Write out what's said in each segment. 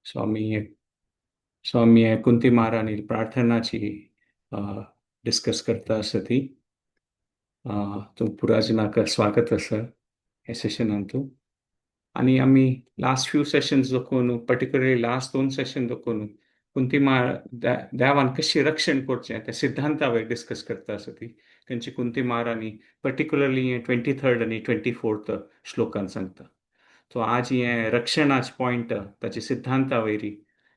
So आमी so आमी कुंती महाराणी प्रार्थनाची डिस्कस करता आसा ती. तुम पुरा जनाक स्वागत आसा ह्या सेशनांतू. आनी आमी लास्ट फ्यू सेशन्स दाखोवन, पर्टिक्युलरली लास्ट दोन सेशन दाखोवन कुंती देवान कशी रक्षण करचें त्या सिद्धांता वयर डिस्कस करता आसा ती. खंयची कुंती महाराणी पर्टिक्युलरली हें 23rd आनी 24th श्लोकान सांगता. सो आज हें रक्षणाचे पॉयंट ताचे सिद्धांता वयरी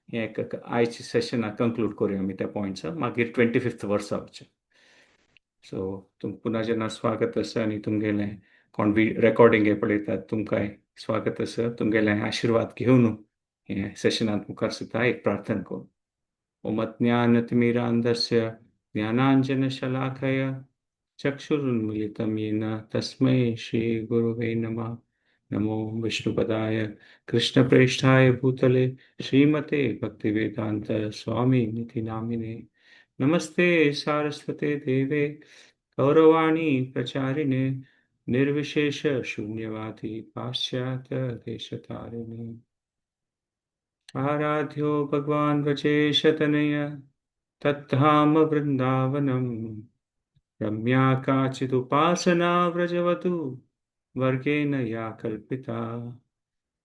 हें एक आयच्या सेशनाक कंक्लूड करूया आमी त्या पॉयंट्स, मागीर 25th वर्सा वचचें. सो तुमकां पुन्हा जेन्ना स्वागत आसा आनी तुमगेलें कोण बी रेकॉर्डिंग हे पळयतात तुमकांय स्वागत आसा. तुमगेलें आशिर्वाद घेवन हें सेशनांत मुखार सुद्दां एक प्रार्थना करूं. ओम अज्ञानतिमिरान्धस्य ज्ञानाञ्जनशलाकया चक्षुरुन्मीलितं येन तस्मै श्रीगुरवे नमः. नमो विष्णुपदाय कृष्णप्रेष्ठाय भूतले श्रीमते भक्तिवेदांत स्वामी इति नामिने. नमस्ते सारस्वते देवे गौरवाणी प्रचारिणे निर्विशेष शून्यवादी पाश्चात्य देशतारिणे. आराध्यो भगवान व्रजेशतनय तद्धाम वृंदावनम रम्या काचिदुपासना व्रजवतु वर्गेण या कल्पिता.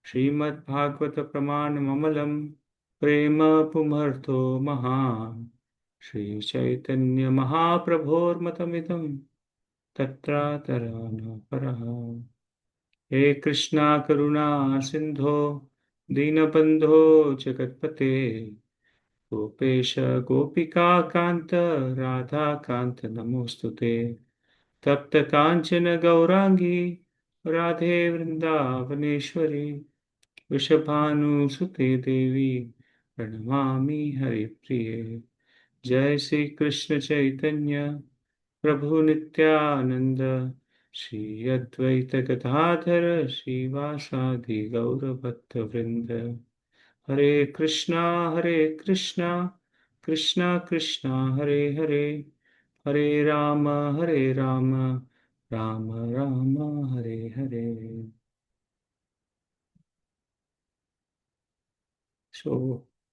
श्रीमद्भागवत प्रमाणममलं प्रेम पुमर्थो महान श्री चैतन्य महाप्रभोर्मतमिदं तत्रातरान परः. हे कृष्णा करुणा सिंधो दीनबंधो जगत्पते गोपेश गोपिका कांत राधा कांत नमोस्तुते. तप्त कांचन गौरांगी राधे वृंदावनेश्वरी वृषभानुसुते देवी प्रणमामि हरिप्रिये. जय श्री कृष्ण चैतन्य प्रभु नित्यानंद श्री अद्वैत गदाधर श्रीवासादि गौर भक्त वृंद. हरे कृष्णा कृष्णा कृष्णा हरे हरे, हरे Ram Ram Ram Hare Hare. So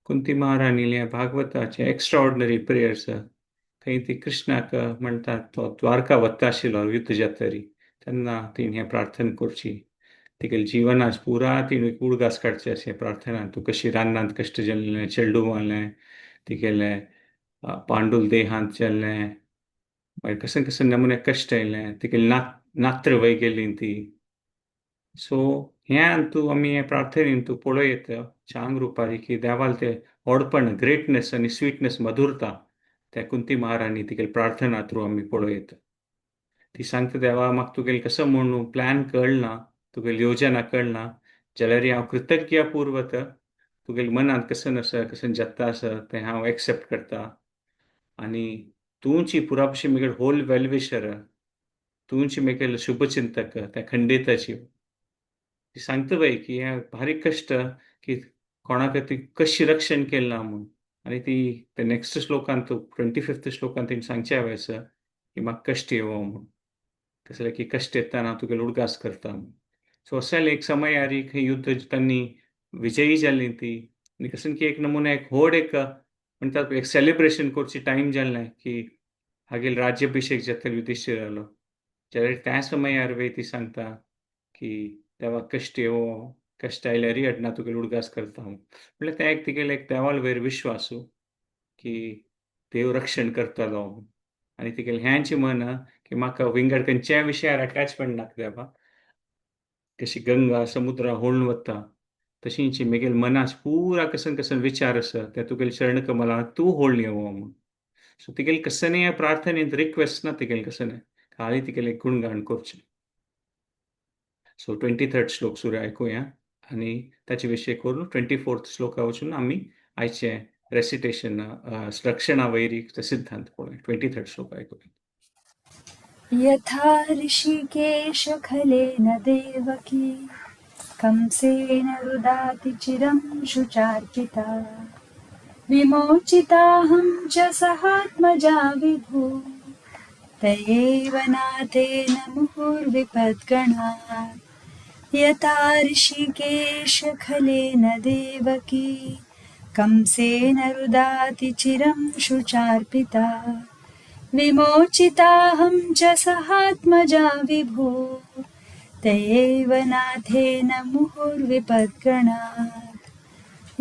Kunti महाराणीले भागवताचे extraordinary prayers थंय ती कृष्णाक म्हणटात तो द्वारका वता आशिल्लो युद्ध जातरी तेन्ना तिणें हें प्रार्थना करची. तिगेले जिवनाच पुरा तिणें उडगास काडचे अशें प्रार्थना. तूं कशी रानांत कश्ट जाल्लें, चेडूं तिगेलें पांडुल देहांत जाल्लें, मागीर कशें कशें नमुने कश्ट येयलें, तिगेली नात्र वय गेली ती. सो हें तूं आमी हे प्रार्थनेन तूं पळयत चांग रुपारी की देवाल ते व्हडपण, ग्रेटनेस आनी स्वीटनेस, मधुरता त्या कुंती महाराणी तिगेली प्रार्थना थ्रू आमी पळयत. ती सांगता देवा म्हाका तुगेलें कसो म्हणून प्लॅन कळना, तुगेली योजना कळना, जाल्यार हांव कृतज्ञ पूर्वत तुगेले मनांत कशें आसा कशें जाता आसा तें हांव एक्सेप्ट करता. आनी तूंची पुरा भशेन म्हगेले होल वेलविशर, तूंची म्हगेले शुभचिंतक त्या खंडिताची. ती सांगता बाई की हें बारीक कश्ट की कोणाक ती कशी रक्षण केलें ना म्हूण. आनी ती ते नेक्स्ट श्लोकांत 25th श्लोकांत तिणें सांगचें हांवें आसा की म्हाका कश्ट येवो म्हूण, कसले की कश्ट येतना हांव तुगेलो उडगास करता म्हूण. सो अशें एक समयार खंय युद्ध तांणी विजयी जाली ती. आनी कशें की एक नमुना एक व्हड एक म्हणटात एक सेलिब्रेशन करची टायम जाल्लें की हागेल राज्याभिशेक जातलो युधिश्ठिरालो, जाल्यार त्या समयार वय ती सांगता की देवा कश्ट येवो, कश्ट आयल्यारय अडना तुगेलो उडगास करता हांव. म्हणल्यार तें एक तिगेलें एक देवाल वयर विश्वासू की देव रक्षण करतलो. आनी तिगेलें हेंच मन की म्हाका विंगड खंयच्याय विशयार अटॅचमेंट नाका देवा, कशी गंगा समुद्रा होळून वता तशींची म्हगेले मनाच पुरा कसन कसन विचार आसा ते तुगेले शरण कमला तूं होळून येवो म्हूण. सो तिगेले कसने प्रार्थनेंत रिक्वेस्ट ना तिगेले कसने खाली तिगेले गुणगान करचें. सो 23rd श्लोक सुरू आयकुया आनी ताचे विशय करून 24th श्लोका वचून आमी आयचें रेसिटेशन रक्षणा वैरी सिद्धांत पळोवया. 23rd श्लोक आयकुया. यथा ऋषिकेश खलेन देवकी कंसेन रुदाति चिरं शुचार्पिता विमोचिताहं च सहात्मजा विभो तयैव नाथेन मुहुर्विपद्गणात्. यथा ऋषिकेश खलेन देवकी कंसेन रुदाति चिरं शुचार्पिता। विमोचिताहं च सहात्मजा विभो तयैव नाथेन मुहुर्विपद्गणात्।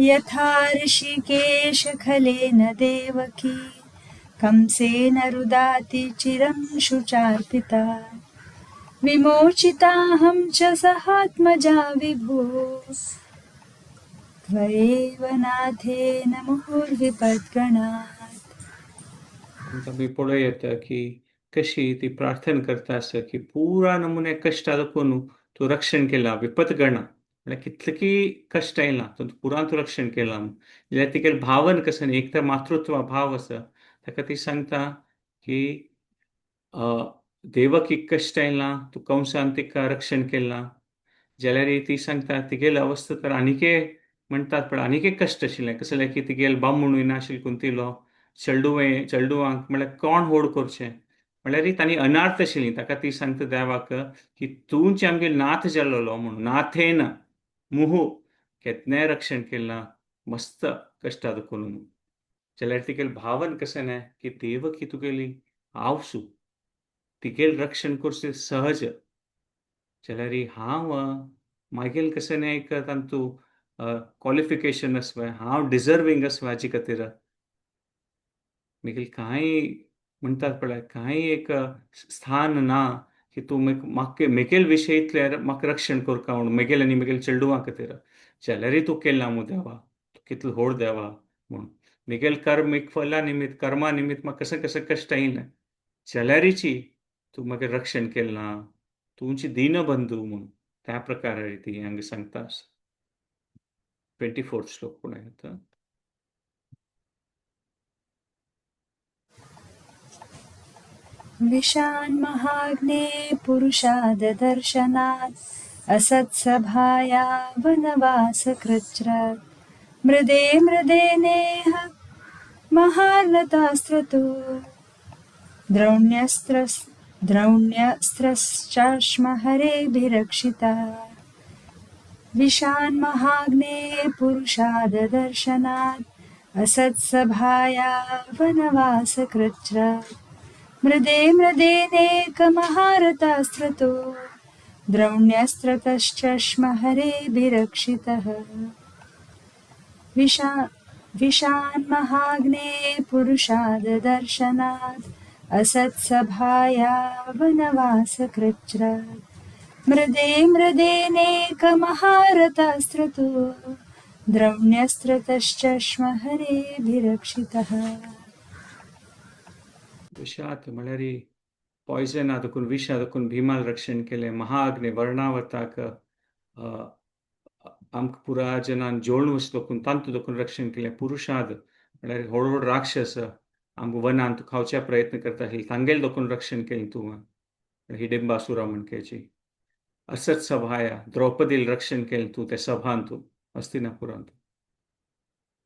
यथा ऋषिकेशखलेन देवकी कंसेन रुदाति चिरं शुचार्पिता। विमोचिताहं च सहात्मजा विभो त्वयैव नाथेन मुहुर्विपद्गणात्। आमी पळोवं येता की कशी ती प्रार्थना करता आसा की पुरा नमुने कश्टां दाखोवन तूं रक्षण केलां विपतगणा म्हळ्यार कितले की कश्ट येयला तूं पुरान तूं रक्षण केलां. जाल्यार तिगेलें भावन कसं न्ही एक तर मातृत्व भाव आसा ताका ती सांगता की देवकीक कश्ट येयला तूं कंसान तिका रक्षण केलां. जाल्यार ती सांगता तिगेली अवस्था तर आनीकय म्हणटात पण आनीकय कश्ट आशिल्लें कसलें की तिगेले बामणूय नाशिल्लो कुंतीलो चेडुवें चेडुवांक म्हळ्यार कोण होड करचें म्हळ्यार तांणी अनार्थ आशिल्ली. ताका ती सांगता देवाक की तूंच आमगे नाथ जालोलो म्हणून नाथेन मुहू केन्नाय रक्षण केलां मस्त कश्टां दाखोवन. जाल्यार तिगेलें भावन कशें न्हय की देवकी तुगेली आवसू तिगेलें रक्षण करचें सहज. जाल्यार हांव मागीर कशें न्हय एक तांतू क्वॉलिफिकेशन आसवाय हांव डिजर्वींग आसवाय हाजे खातीर मागीर कांय म्हणटात पळय कांय एक स्थान ना की तूं म्हाका म्हगेल विशयींतल्यान म्हाका रक्षण करका म्हणून म्हगेल आनी म्हगेल चेडवां खातीर. जाल्यारय तूं केलां मू देवा, तूं कितलो व्हड देवा म्हूण. म्हगेल कर्म एक फला निमित्त कर्मा निमित्त म्हाका कशें कशें कश्ट येयलें जाल्यारीची तूं म्हाका रक्षण केलां, तुमची दीनबंधू म्हूण. त्या प्रकारे ती हांगा सांगता. 24 श्लोक पळय आतां. विषान्महाग्ने पुरुषाददर्शनात् असत्सभाया वनवासकृच्छ्रात् मृदे मृदे नेह महार्णतास्त्रतो द्रौण्यस्त्रश्चाश्महरेभिरक्षिता। विषान्महाग्ने पुरुषाददर्शनात् असत्सभाया वनवासकृच्छ्रात् मृदे मृदेनेकमहारतास्त्रतो द्रौण्यस्त्रतश्चश्महरेभिरक्षितः। विषान्महाग्ने पुरुषाददर्शनात् असत्सभाया वनवासकृच्छ्रात् मृदे मृदेनेकमहारतास्त्रतो द्रौण्यस्त्रतश्चश्महरेभिरक्षितः. विषात म्हळ्यार पॉयझन देखून विशा देखून भीमाल रक्षण केलें. महाअग्नि वर्णावताक आमकां पुरा जनान जोडून वच देखून तांतू देखून रक्षण केलें. पुरुषाद म्हळ्यार व्हड व्हड राक्षस आमकां वनांत खावच्या प्रयत्न करता आशिल्ले तांगेल देखून रक्षण केलें तूं हिडिंबासुरा म्हणकेची. असत सभाया द्रौपदील रक्षण केलें तूं त्या सभांत हस्तिनापुरांत.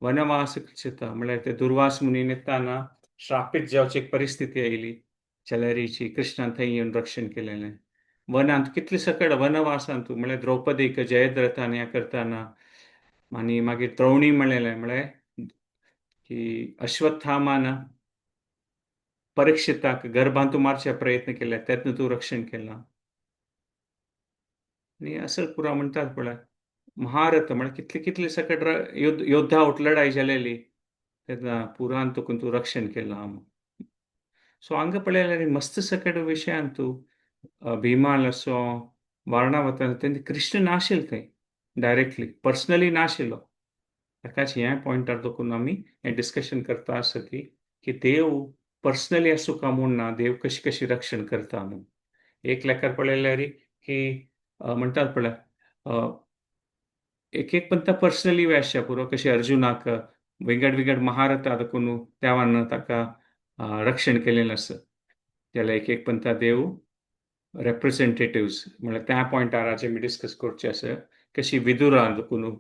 वनवास कृच्छता म्हळ्यार ते दुर्वास मुनी नेताना श्रापित जावची एक परिस्थिती आयली जाल्यारीची कृष्णान थंय येवन रक्षण केलेलें. वनांत कितले सकड वनवासांत म्हळ्यार द्रौपदीक जयद्रथान हें करतना आनी मागीर द्रोणी म्हणलेलें म्हळ्यार की अश्वत्थामान परीक्षिताक गर्भांत मारचे प्रयत्न केले तेन्ना तूं रक्षण केलां. आनी असल पुरा म्हणटात पळय महारथ म्हळ्यार कितले कितले सकट योद्धा उठ लढाई जालेली तेन्ना पुरान तुका तूं रक्षण केलां. सो हांगा पळयल्यार मस्त सकट विशयान तूं भीमाल असो वारणावतान तेन्ना कृष्ण नाशिल्लो थंय डायरेक्टली पर्सनली नाशिल्लो. ताकाच ह्या पॉयंटार दखून आमी हें डिस्कशन करता आसा की की देव पर्सनली आसूं काय म्हूण ना, देव कशी कशी रक्षण करता म्हूण. एक लेखार पळयल्यार की म्हणटात पळय एक एक पंता पर्सनली आसच्या पुरो कशें अर्जुनाक विंगड विंगड महारथा देखून देवान ताका रक्षण केलेलें आसा. जाल्यार एक एक पंता देव रेप्रेझेंटेटिव्स म्हळ्यार त्या पॉयंटार आमी डिस्कस करचें आसा कशी विदुरा देखून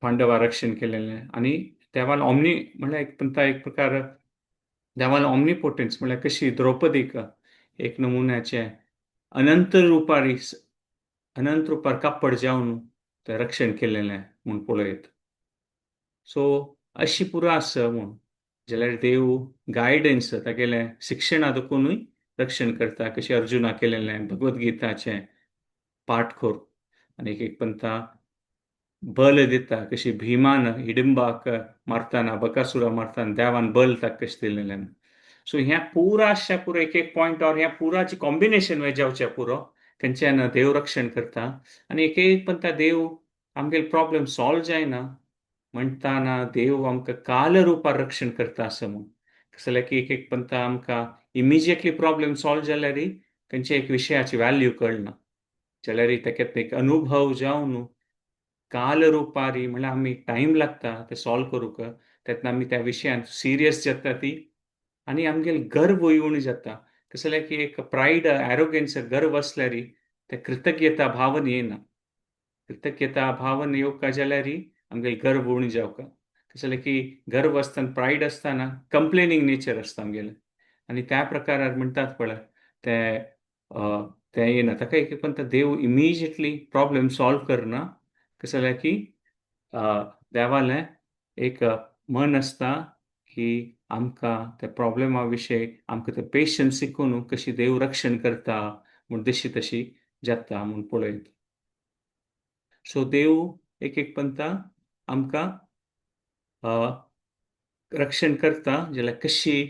पांडवा रक्षण केलेलें. आनी देवान ऑमनी म्हळ्यार एक पंता एक प्रकार देवान ऑमनीपोटन्स म्हळ्यार कशी द्रौपदीक एक नमुन्याचें अनंत रुपारी अनंत रुपार कापड जावन तें रक्षण केलेलें म्हूण पळयत. सो अशी पुरो आसा म्हूण जाल्यार देव गायडन्स तागेलें शिक्षणा देखूनय रक्षण करता, कशें अर्जुना केलेलें भगवद्गीताचें पाठ करून. आनी एक एक पंथा बल दिता, कशी भीमान हिडिंबाक मारतना बकासुरा मारतना देवान बल ताका कशें दिलेलें. सो ह्या पुरा आसच्या पुरो एक एक पॉयंटार ह्या पुराची कॉम्बिनेशन वे जावचें पुरो खंयच्यान देव रक्षण करता. आनी एक एक पंथा देव आमगेले प्रॉब्लम सॉल्व जायना म्हणटाना देव आमकां काल रुपार रक्षण करता आसा म्हूण. कशें जाल्यार की एक एक पंथा आमकां इमिजिएटली प्रॉब्लम सॉल्व जाल्यार खंयच्या एक विशयाची व्हॅल्यू कळना, जाल्यार ताका एक अनुभव जावन काल रुपारी म्हणल्यार आमी टायम लागता ते सॉल्व करूंक, तेन्ना आमी त्या विशयांत सिरियस जाता ती आनी आमगेले गर्व उणी जाता. कशें जाल्यार की एक प्रायड एरोगेन्स गर्व आसल्यार ते कृतज्ञता भावन येना, कृतज्ञता भावन येवका जाल्यार आमगेले गर्व उणी जावका. कशें जाल्यार की गर्व आसतना प्रायड आसतना कंप्लेनिंग नेचर आसता आमगेलें आनी त्या प्रकारार म्हणटात पळय ते तें येना. ताका एक पण देव इमिजिएटली प्रॉब्लम सॉल्व करना, कशें जाल्यार की देवालें एक मन आसता की आमकां त्या प्रॉब्लमा विशय आमकां ते पेशन्स शिकून कशी देव रक्षण करता म्हूण तशी तशी जाता म्हूण पळयत. सो देव एक एक पंथा आमकां रक्षण करता जाल्यार कशी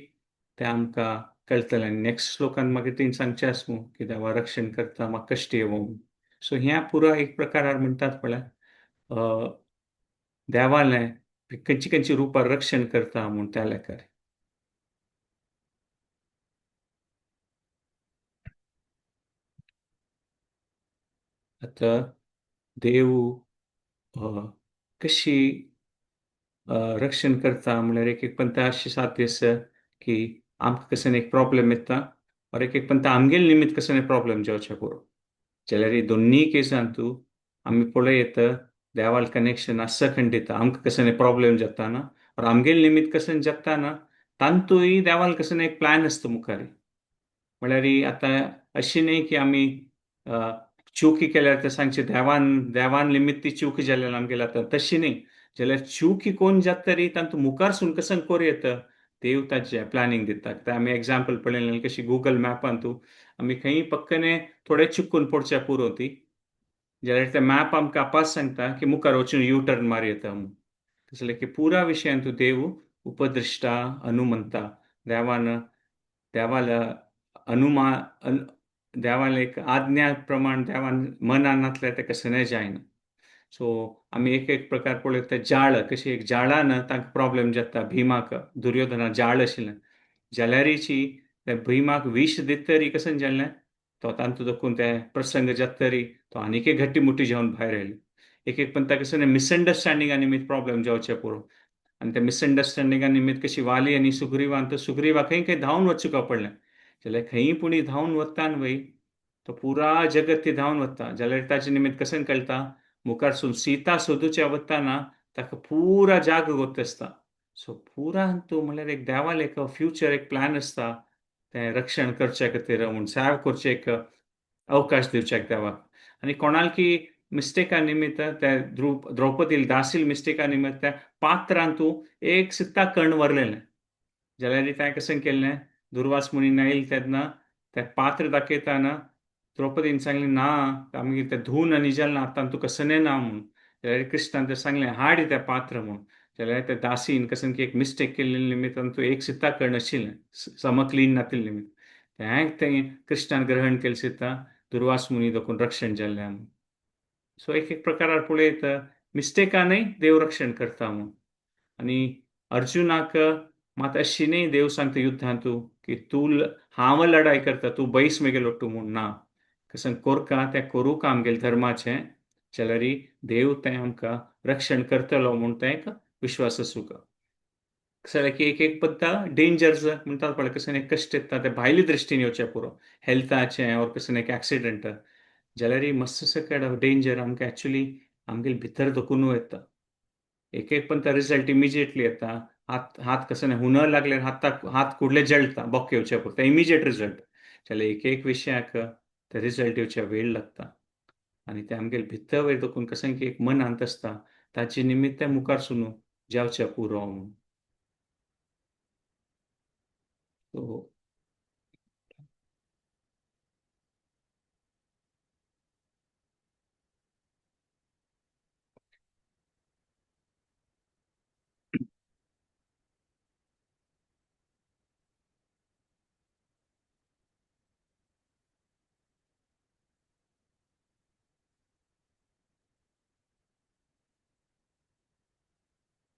तें आमकां कळटलें. आनी नेक्स्ट श्लोकान मागीर तेणी सांगचें आसा न्हू की देवा रक्षण करता म्हाका कश्ट येवं. सो ह्या पुरा एक प्रकारार म्हणटात पळय देवालें खंयची खंयची रुपार रक्षण करता म्हूण त्या लेखार. आतां देव कशी रक्षण करता म्हणल्यार एक एक पंथा अशी साध्य आसा की आमकां कसो एक प्रॉब्लम येता और एक एक पंथा आमगेले निमित्त कसो प्रॉब्लम जावचें पुरो, जाल्यार दोन्ही केसान तूं आमी पळयत देवाल कनेक्शन आसा खंडीत आमकां कसो प्रॉब्लम जाता ना और आमगेले निमित्त कसो जाता ना तांतूय देवाल कसो एक प्लॅन आसता मुखार. म्हणल्यार आतां अशें न्ही की आमी चुकी केल्यार ते सांगचे देवान देवान निमित्त ती चुकी जाल्यार आमगेले आतां तशी न्ही, जाल्यार चुकी कोण जाता तरी तांतूं मुखार सून कसो करूं येता देव ताचें प्लॅनिंग दिता. आतां आमी एग्जाम्पल पळयलें कशी गुगल मॅपान तूं आमी खंय पक्कने थोडे चुकून पडच्या पुरो ती, जाल्यार ते मॅप आमकां आपास सांगता की मुखार वचून यू टर्न मार येता म्हूण. तशें की पुरा विशयान तूं देव उपदृश्टा अनुमंता देवान देवाला अनुमा देवान एक आज्ञा प्रमाण देवान मनान नासल्यार तें कशें जायना. सो आमी एक एक प्रकार पळयत ते जाळ कशी एक जाळान तांकां प्रॉब्लम जाता भीमाक दुर्योधना जाळ आशिल्लें जाल्यारीची ते भीमाक विश दित तरी कशें जालें तो तांतूं देखून ते प्रसंग जाता तरी तो आनीक एक घट्टी मुठी जावन भायर आयलो. एक एक पण ताका कशें मिसअंडरस्टँडिंगा निमित्त प्रॉब्लम जावचे पुरो आनी त्या मिसअंडरस्टँडिंगा निमित्त कशी वाली आनी सुग्रीवान तो सुग्रीवा खंय खंय धांवन वचूंक पडलें, जाल्यार खंय पुणी धांवन वता न्हय तो पुरा जगत ती धांवन वता, जाल्यार ताचे निमित्त कशें कळटा मुखारसून सीता सोदूच्या वताना ताका पुरा जाग गोत आसता. सो पुरा तूं म्हणल्यार एक देवाल एक फ्युचर एक प्लॅन आसता तें रक्षण करचे खातीर म्हूण सेव करचें एक अवकाश दिवच्याक देवाक. आनी कोणाल की मिस्टेका निमित्त त्या द्रौपदील दासील मिस्टेका निमित्त त्या पात्रान तूं एक सित्ता कर्ण व्हरलेलें, जाल्यार तें कशें केल्लें दुर्वास मुनी आयल तेन्ना तें पात्र दाखयतना द्रौपदीन सांगलें ना आमगेर तें धुवन आनी जालें आतां तुका सने ना म्हूण, जाल्यार कृष्णान तें सांगलें हाड तें पात्र म्हूण, जाल्यार त्या दासीन कशें की एक मिस्टेक केल्ले निमित्तान तूं एक सित्ता कर्ण आशिल्लें समक्लीन नातिल्लें निमित्त तें तें कृष्णान ग्रहण केलें सित्ता दुर्वास मुनी देखून रक्षण जाल्लें म्हूण. सो एक एक प्रकारार पळयत मिस्टेकानय देव रक्षण करता म्हूण. आनी अर्जुनाक मात अशी न्ही देव सांगता युद्धांत तूं की तूं हांव लढाय करता तूं बैस मेगेलो तूं म्हूण ना, कशें कोरका तें करूंक आमगेलें धर्माचें जाल्यार देव तें आमकां रक्षण करतलो म्हूण तें एक विश्वास आसूंक. कशें जाल्यार की एक एक पद्दा डेंजर्स म्हणटात पळय कशें एक कश्ट येता तें भायले दृश्टीन येवचें पुरो हेल्थाचें ओर कशें एक एक्सिडंट, जाल्यार मस्त सकड डेंजर आमकां एक्चुली आमगेले भितर धोकून येता. एक एक पण तो रिजल्ट इमिजिएटली येता, हात हात कशें हुनर लागल्यार हाताक हात कुडले जळटा बोक येवचे पुरता इमिजिएट रिजल्ट, जाल्यार एक एक विशयाक ते रिजल्ट येवचे वेळ लागता. आनी ते आमगेले भितर वयर देखून कशें की एक मनांत आसता ताचे निमित्त मुखार सुनू जावच्या पुरो म्हणून. सो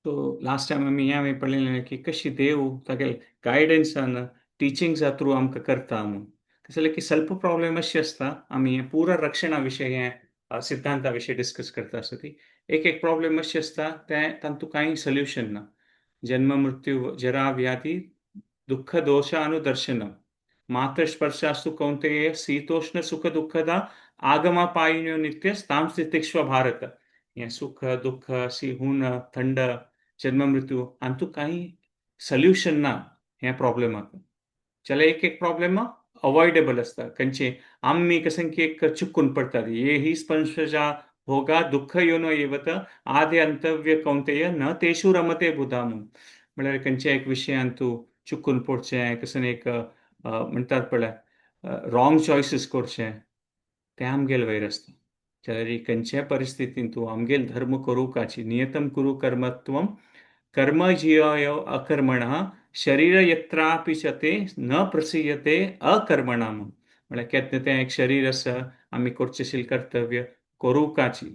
सो लास्ट टायम आमी हें हांवें पळयलें की कशी देव तागेले गायडन्सान टिचिंग्सा थ्रू आमकां करता म्हणून. कशें जालें की स्वल्प प्रॉब्लेम अशी आसता, आमी हें पुरा रक्षणा विशय हें सिद्धांता विशय डिस्कस करता आसता ती एक एक प्रॉब्लेम अशी आसता तें तातूंत कांय सोल्युशन ना. जन्म मृत्यू जरा व्याधी दुःख दोषानुदर्शनम मात्र स्पर्शास्तु कौंतेय शीतोष्ण सुख दुःखदा आगमापायिनो नित्य तां स्थितिक्ष्व भारत. हें सुख दुःख हून थंड जन्म मृत्यू हातूंत कांय सोल्युशन ना ह्या प्रॉब्लेमाक. जाल्यार एक एक प्रॉब्लेम अवॉयडेबल आसता. खंयचे आमी कशें की एक चुकून पडटात, ये ही स्पंशजा भोगा दुःख योनो येवत आदि अंतव्य कौंतेय न तेषु रमते बुधा म्हणून. म्हळ्यार खंयच्या एक विशयान तूं चुकून पडचें, कशें एक म्हणटात पळय रॉंग चॉयसीस करचें, तें आमगेले वयर आसता. जाल्यार खंयच्याय परिस्थितीन तूं आमगेल धर्म करूंकाची नियतम कुरु कर्मत्वम कर्म जियाय अकर्मणः शरीर यत्रापि च ते न प्रसीयते अकर्मणा म्हणून. म्हळ्यार केन्ना तें एक शरीर आसा आमी करचें कर्तव्य करूंकाची,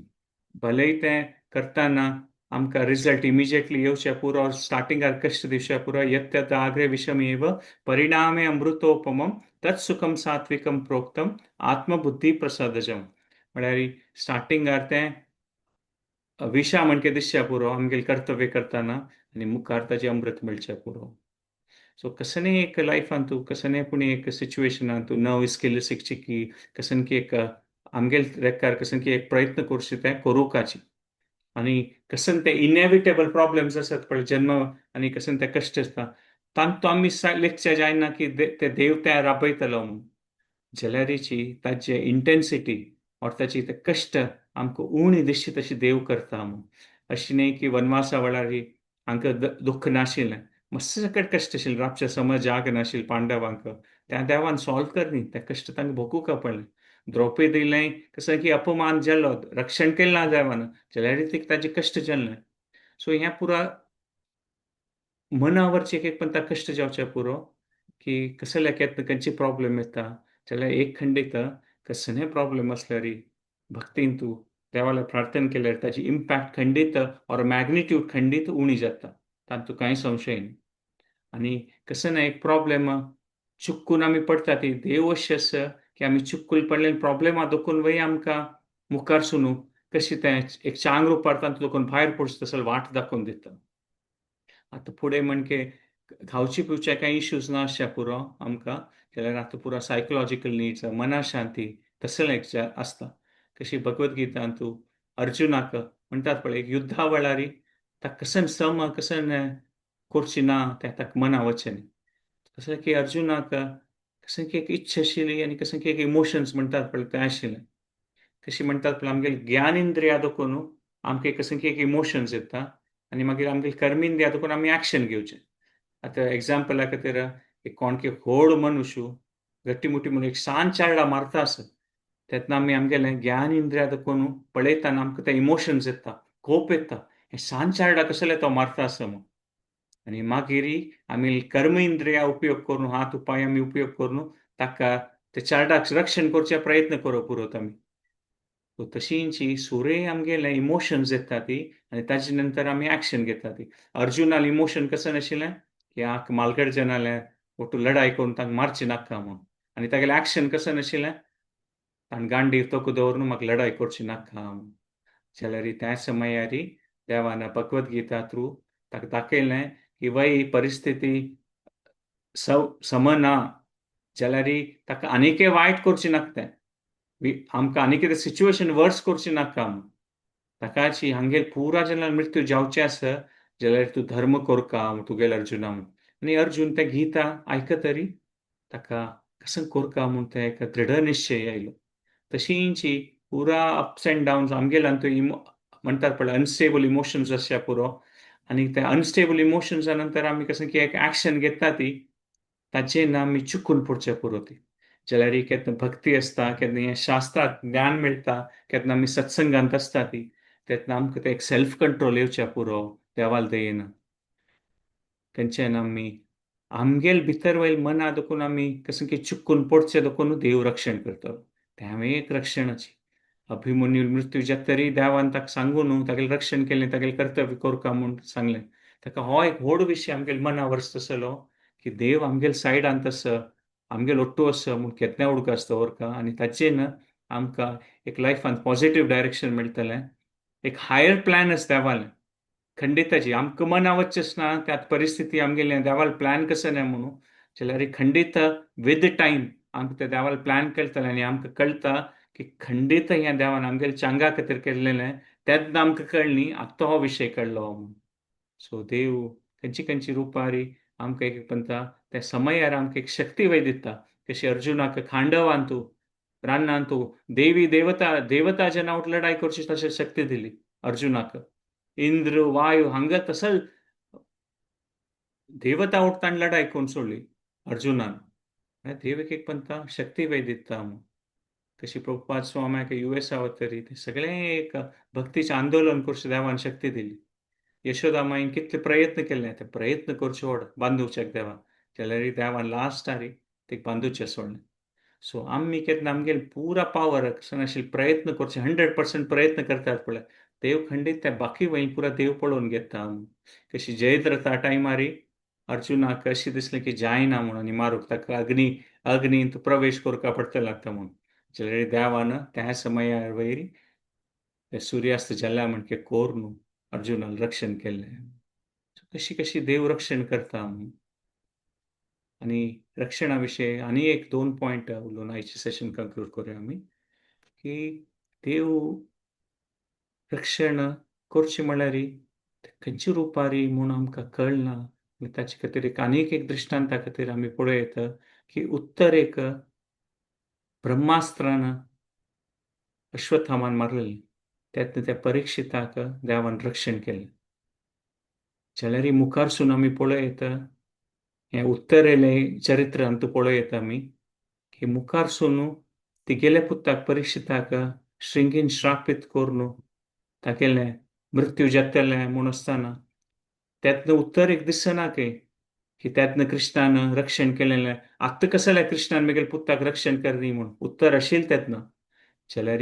भलेय तें करतना आमकां रिजल्ट इमिजिएटली येवचे पुरो, स्टार्टिंगार कश्ट दिवचे पुरो. यत्यत आग्रे विषमेव परिणामे अमृतोपमम तत्सुखम सात्विकम प्रोक्तम आत्मबुद्धी प्रसादजम. म्हळ्यार स्टार्टिंगार तें विशा म्हणके दिसच्या पुरो आमगेलें कर्तव्य करतना आनी मुखार ताजें अमृत मेळचें पुरो. सो कसने एक लायफान तूं कसने पूण एक सिच्युएशनान तूं नवी स्किल शिकची की कसन की एक आमगेल रेकार कसन की एक प्रयत्न करचे तें करूंकाची. आनी कसन ते इनएविटेबल प्रॉब्लेम्स आसात पळय जन्म आनी कसन ते कश्ट आसता तांतू आमी लेखचे जायना की ते देव ते राबयतलो म्हणून. जाल्यारीची ताजे इंटेन्सिटी ऑर ताची ते कश्ट आमकां उणी दिसची तशी देव करता म्हणून. अशें न्ही की वनवासा वेळार हांकां दुख्ख नाशिल्लें, मस्त सकट कश्ट आशिल्लें, रातचें समज जाग नाशिल्लें पांडवांक, त्या देवान सॉल्व कर न्ही ते कश्ट तांकां भोगूंक पडलें. द्रौपदीलें कसो की अपमान जालो, रक्षण केलें ना देवान, जाल्यार तिका ताजें कश्ट जालें. सो हें पुरा मनावरचें एक एक पण ताका कश्ट जावचें पुरो की कसले केन्ना खंयची प्रॉब्लेम येता जाल्यार एक खंडीत कसलेय प्रॉब्लेम आसल्यार भक्तीन तूं देवाला प्रार्थना केल्यार ताजी इम्पॅक्ट खंडीत ऑर मॅग्निट्यूड खंडीत उणी जाता, तातूंत कांय संशय न्ही. आनी कसो ना एक प्रॉब्लेम चुकून आमी पडटा ती देव अशें आसा की आमी चुकून पडलेले प्रॉब्लेमा दोखून वय आमकां मुखार सुनू कशी तें एक चांग रुपार तातूंत दोखून भायर पडचो तसो वाट दाखोवन दिता. आतां फुडें म्हणके खावची पिवचे कांय इश्यूज ना आसच्या पुरो आमकां, जाल्यार आतां पुरो सायकोलॉजिकल निड्स मनाशांती तसलें एक आसता. कशी भगवद्गीतान तूं अर्जुनाक म्हणटात पळय एक युद्धा वेळार ताका कसन सम कसन करची ना तें ताका मना वचें न्ही. तशें की अर्जुनाक कशें की एक इच्छा आशिल्ली आनी कशें की एक इमोशन्स म्हणटात पळय तें आशिल्लें. कशी म्हणटात पळय आमगेले ज्ञानेंद्रिया दोखून आमकां कशें की एक इमोशन्स येता आनी मागीर आमगेले कर्मेंद्रिया दोखून आमी एक्शन घेवचें. आतां एग्जाम्पला खातीर एक कोण की व्हड मनुष्य गट्टी मुट्टी म्हणून एक सान चारडा मारता आसत तेन्ना आमी आमगेलें ज्ञानेंद्रिया दोखून पळयतना आमकां ते इमोशन्स येता, कोप येता, हें सान चारडा कसलें तो मारता आसा म्हणून. आनी मागीर आमी कर्मेंद्रिया उपयोग करून हात उपाय आमी उपयोग करून ताका ते चारडाक रक्षण करचे प्रयत्न करप पुरो आमी. तशींची सुरे आमगेले इमोशन्स येता ती आनी ताजे नंतर आमी एक्शन घेता ती. अर्जुनाले इमोशन कशें नाशिल्लें की आक मालगड जनाले ओटू लढाई करून तांकां मारचें नाका म्हणून, आनी तागेलें एक्शन कशें नाशिल्लें ताणें गांडीर तोको दवरून म्हाका लढाई करची नाका म्हणून. जाल्यार त्या समयार देवान भगवद्गीता थ्रू ताका दाखयलें की वय परिस्थिती सम ना जाल्यार ताका आनीकय वायट करचें नाका तें, आमकां आनी कितें सिच्युएशन वर्स करचें नाका म्हूण. ताकाची हांगेर पुरा जेन्ना मृत्यू जावचें आसा जाल्यार तूं धर्म करका तुगेले अर्जुना म्हूण. आनी अर्जुन तें गीता आयकतरी ताका कसो करका म्हूण तें एक दृढ निश्चय आयलो. तशींची पुरा अप्स एंड डाउन्स आमगेल्यान तो म्हणटात पळय अनस्टेबल इमोशन्स आसच्या पुरो, आनी त्या अनस्टेबल इमोशन्सा नंतर आमी कसं की एक एक्शन घेता ती ताचेर आमी चुकून पडचे पुरो ती. जाल्यार केन्ना भक्ती आसता, केन्ना हें शास्त्राक ज्ञान मेळटा, केन्ना आमी सत्संगांत आसता ती, तेन्ना आमकां तें एक सेल्फ कंट्रोल येवच्या पुरो देवाल दयेन. खंयच्यान आमी आमगेल भितर वयल मना देखून आमी कसं की चुकून पडचें देखून देव रक्षण करतलो. तें एक रक्षणाची. अभिमन्यू मृत्यू जाता तरी देवान ताका सांगू न्हू तागेलें रक्षण केलें, तागेलें कर्तव्य करका म्हूण सांगलें. ताका हो एक व्हड विशय आमगेले मना वर्स तसलो की देव आमगेले सायडान आसा, आमगेल ओट्टू आसा म्हूण केन्ना उडगास दवरका आनी ताचेर आमकां एक लायफान पॉझिटीव डायरेक्शन मेळटलें. एक हायर प्लॅन आसा देवालें खंडिताची. आमकां मना वचचेंच ना त्यात परिस्थिती आमगेली देवाल प्लॅन कसो ना म्हणून, जाल्यार खंडीत विथ टायम आमकां ते देवाल प्लॅन कळटलें आनी आमकां कळटा की खंडीत ह्या देवान आमगेले चांगा खातीर केल्लेलें तेन्ना आमकां कळ्ळी, आतां हो विशय कळ्ळो म्हूण. सो देव खंयची खंयची रुपारी आमकां एक पंता त्या समयार आमकां एक शक्ती वय दिता. कशी अर्जुनाक खांडवांतू रानांतू देवी देवता देवता जेन्ना लढाई करची तशी शक्ती दिली अर्जुनाक. इंद्र वायू हांगा तसल देवता उठताना लढाई करून सोडली अर्जुनान. देव एक एक पंता शक्ती वय दिता म्हूण. कशी प्रभुपाद स्वाम्याक युएस तरी ते सगळे एक भक्तीचें आंदोलन करचें देवान शक्ती दिली. यशोदा माईन कितले प्रयत्न केले ते प्रयत्न करचे व्हड बांदुच्याक देवान, जाल्यार देवान लास्टारी ते बांदुचें सोडलें. सो आमी केन्ना आमगेले पुरा पावर नाशिल्ले प्रयत्न करचे 100% प्रयत्न करतात पळय, देव खंडीत त्या बाकी वयर पुरा देव पळोवन घेता. कशी जयद्रथा टायमारी अर्जुनाक अशें दिसलें की जायना म्हणून आनी मारूंक ताका अग्नी अग्नींत प्रवेश करपा पडटलें लागता म्हणून, जाल्यार देवान त्या समयार वयर ते सुर्यास्त जाल्या म्हणके कोर न्हू अर्जुनान रक्षण केल्लें. कशी कशी देव रक्षण करता म्हूण. आनी रक्षणा विशयी आनी एक दोन पॉयंट उलोवन आयचें सेशन कंक्लूड करुया आमी, की देव रक्षण करचें म्हणल्यार खंयच्या रुपारी म्हूण आमकां कळना. आनी ताचे खातीर एक आनीक एक दृश्टांता खातीर आमी पळोवं येता की उत्तरेक ब्रह्मास्त्रान अश्वत्थामान मारलेलें, तेन्ना त्या परिक्षिताक देवान रक्षण केलें. जाल्यार मुखारसून आमी पळोवं येता हें उत्तरेलें चरित्रांत पळोवं येता आमी की मुखारसून तिगेल्या पुताक परिक्षिताक श्रृंगीन श्रापीत करून तागेलें मृत्यू जातलें म्हूण आसतना तेन्ना उत्तर एक दिसना की तेन्ना कृष्णान रक्षण केलेलें. आतां कसलें कृष्णान मेगेले पुताक रक्षण करनी म्हूण उत्तर आशिल्लें तेन्ना. जाल्यार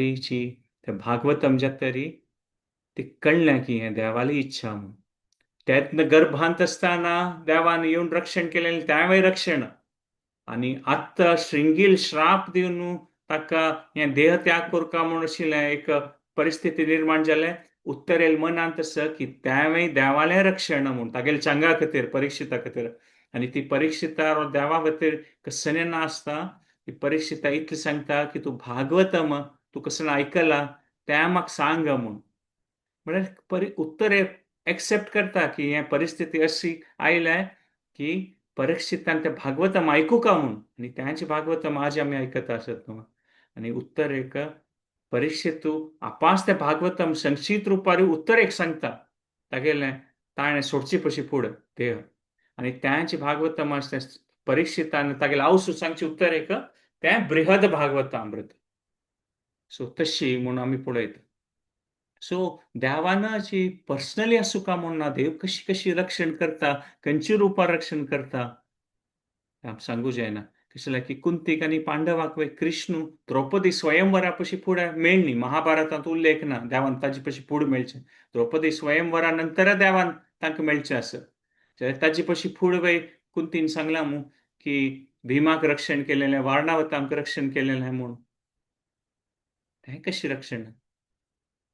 ते भागवतम जातरी ती कळ्ळें की हें देवाली इच्छा म्हूण. तेन्ना गर्भांत आसतना देवान येवन रक्षण केलेलें तेंवूय रक्षण, आनी आतां श्रृंगील श्राप दिवन ताका हें देह त्याग करका म्हूण आशिल्लें एक परिस्थिती निर्माण जालें. उत्तरेल मनांत आसा की तेंवूय देवालें रक्षण म्हूण तागेले चांगा खातीर परिक्षिता खातीर. आनी ती परिक्षिता देवा खातीर कसलें ना आसता ती परिक्षिता इतलें सांगता की तूं भागवतम तूं कसलें आयकलां तें म्हाका सांग म्हूण. म्हळ्यार उत्तर एक्सेप्ट करता की हें परिस्थिती अशी आयल्या की परिक्षितान तें भागवतम आयकुका म्हूण. आनी तेंच भागवतम आज आमी आयकता आसत न्हू. आनी उत्तर एक परिक्षित आपास तें भागवतम संक्षिप्त रुपार उत्तर एक सांगता तागेलें ताणें सोडची पशी फुडें देह. आनी तेंच भागवतम आसतें परिक्षितान तागेलें आवसू सांगचें उत्तर एक तें बृहद भागवतामृत. सो तशी म्हूण आमी पळयता. सो देवान अशी पर्सनली आसूं का म्हूण ना, देव कशी कशी रक्षण करता, खंयच्या रुपार रक्षण करता आमकां सांगू जायना. कशें जाल्यार की कुंतीक आनी पांडवाक कृष्ण द्रौपदी स्वयंवरा पशी फुडें मेळ्ळी, महाभारतांत उल्लेख ना देवान ताजे पशी फुडें मेळचें. द्रौपदी स्वयंवरा नंतर देवान तांकां मेळचें आसा. जाल्यार ताजे पशी फुडें कुंतीन सांगलां मू की भीमाक रक्षण केलेलें, वारणावतांक रक्षण केलेलें म्हूण. तें कशें रक्षण?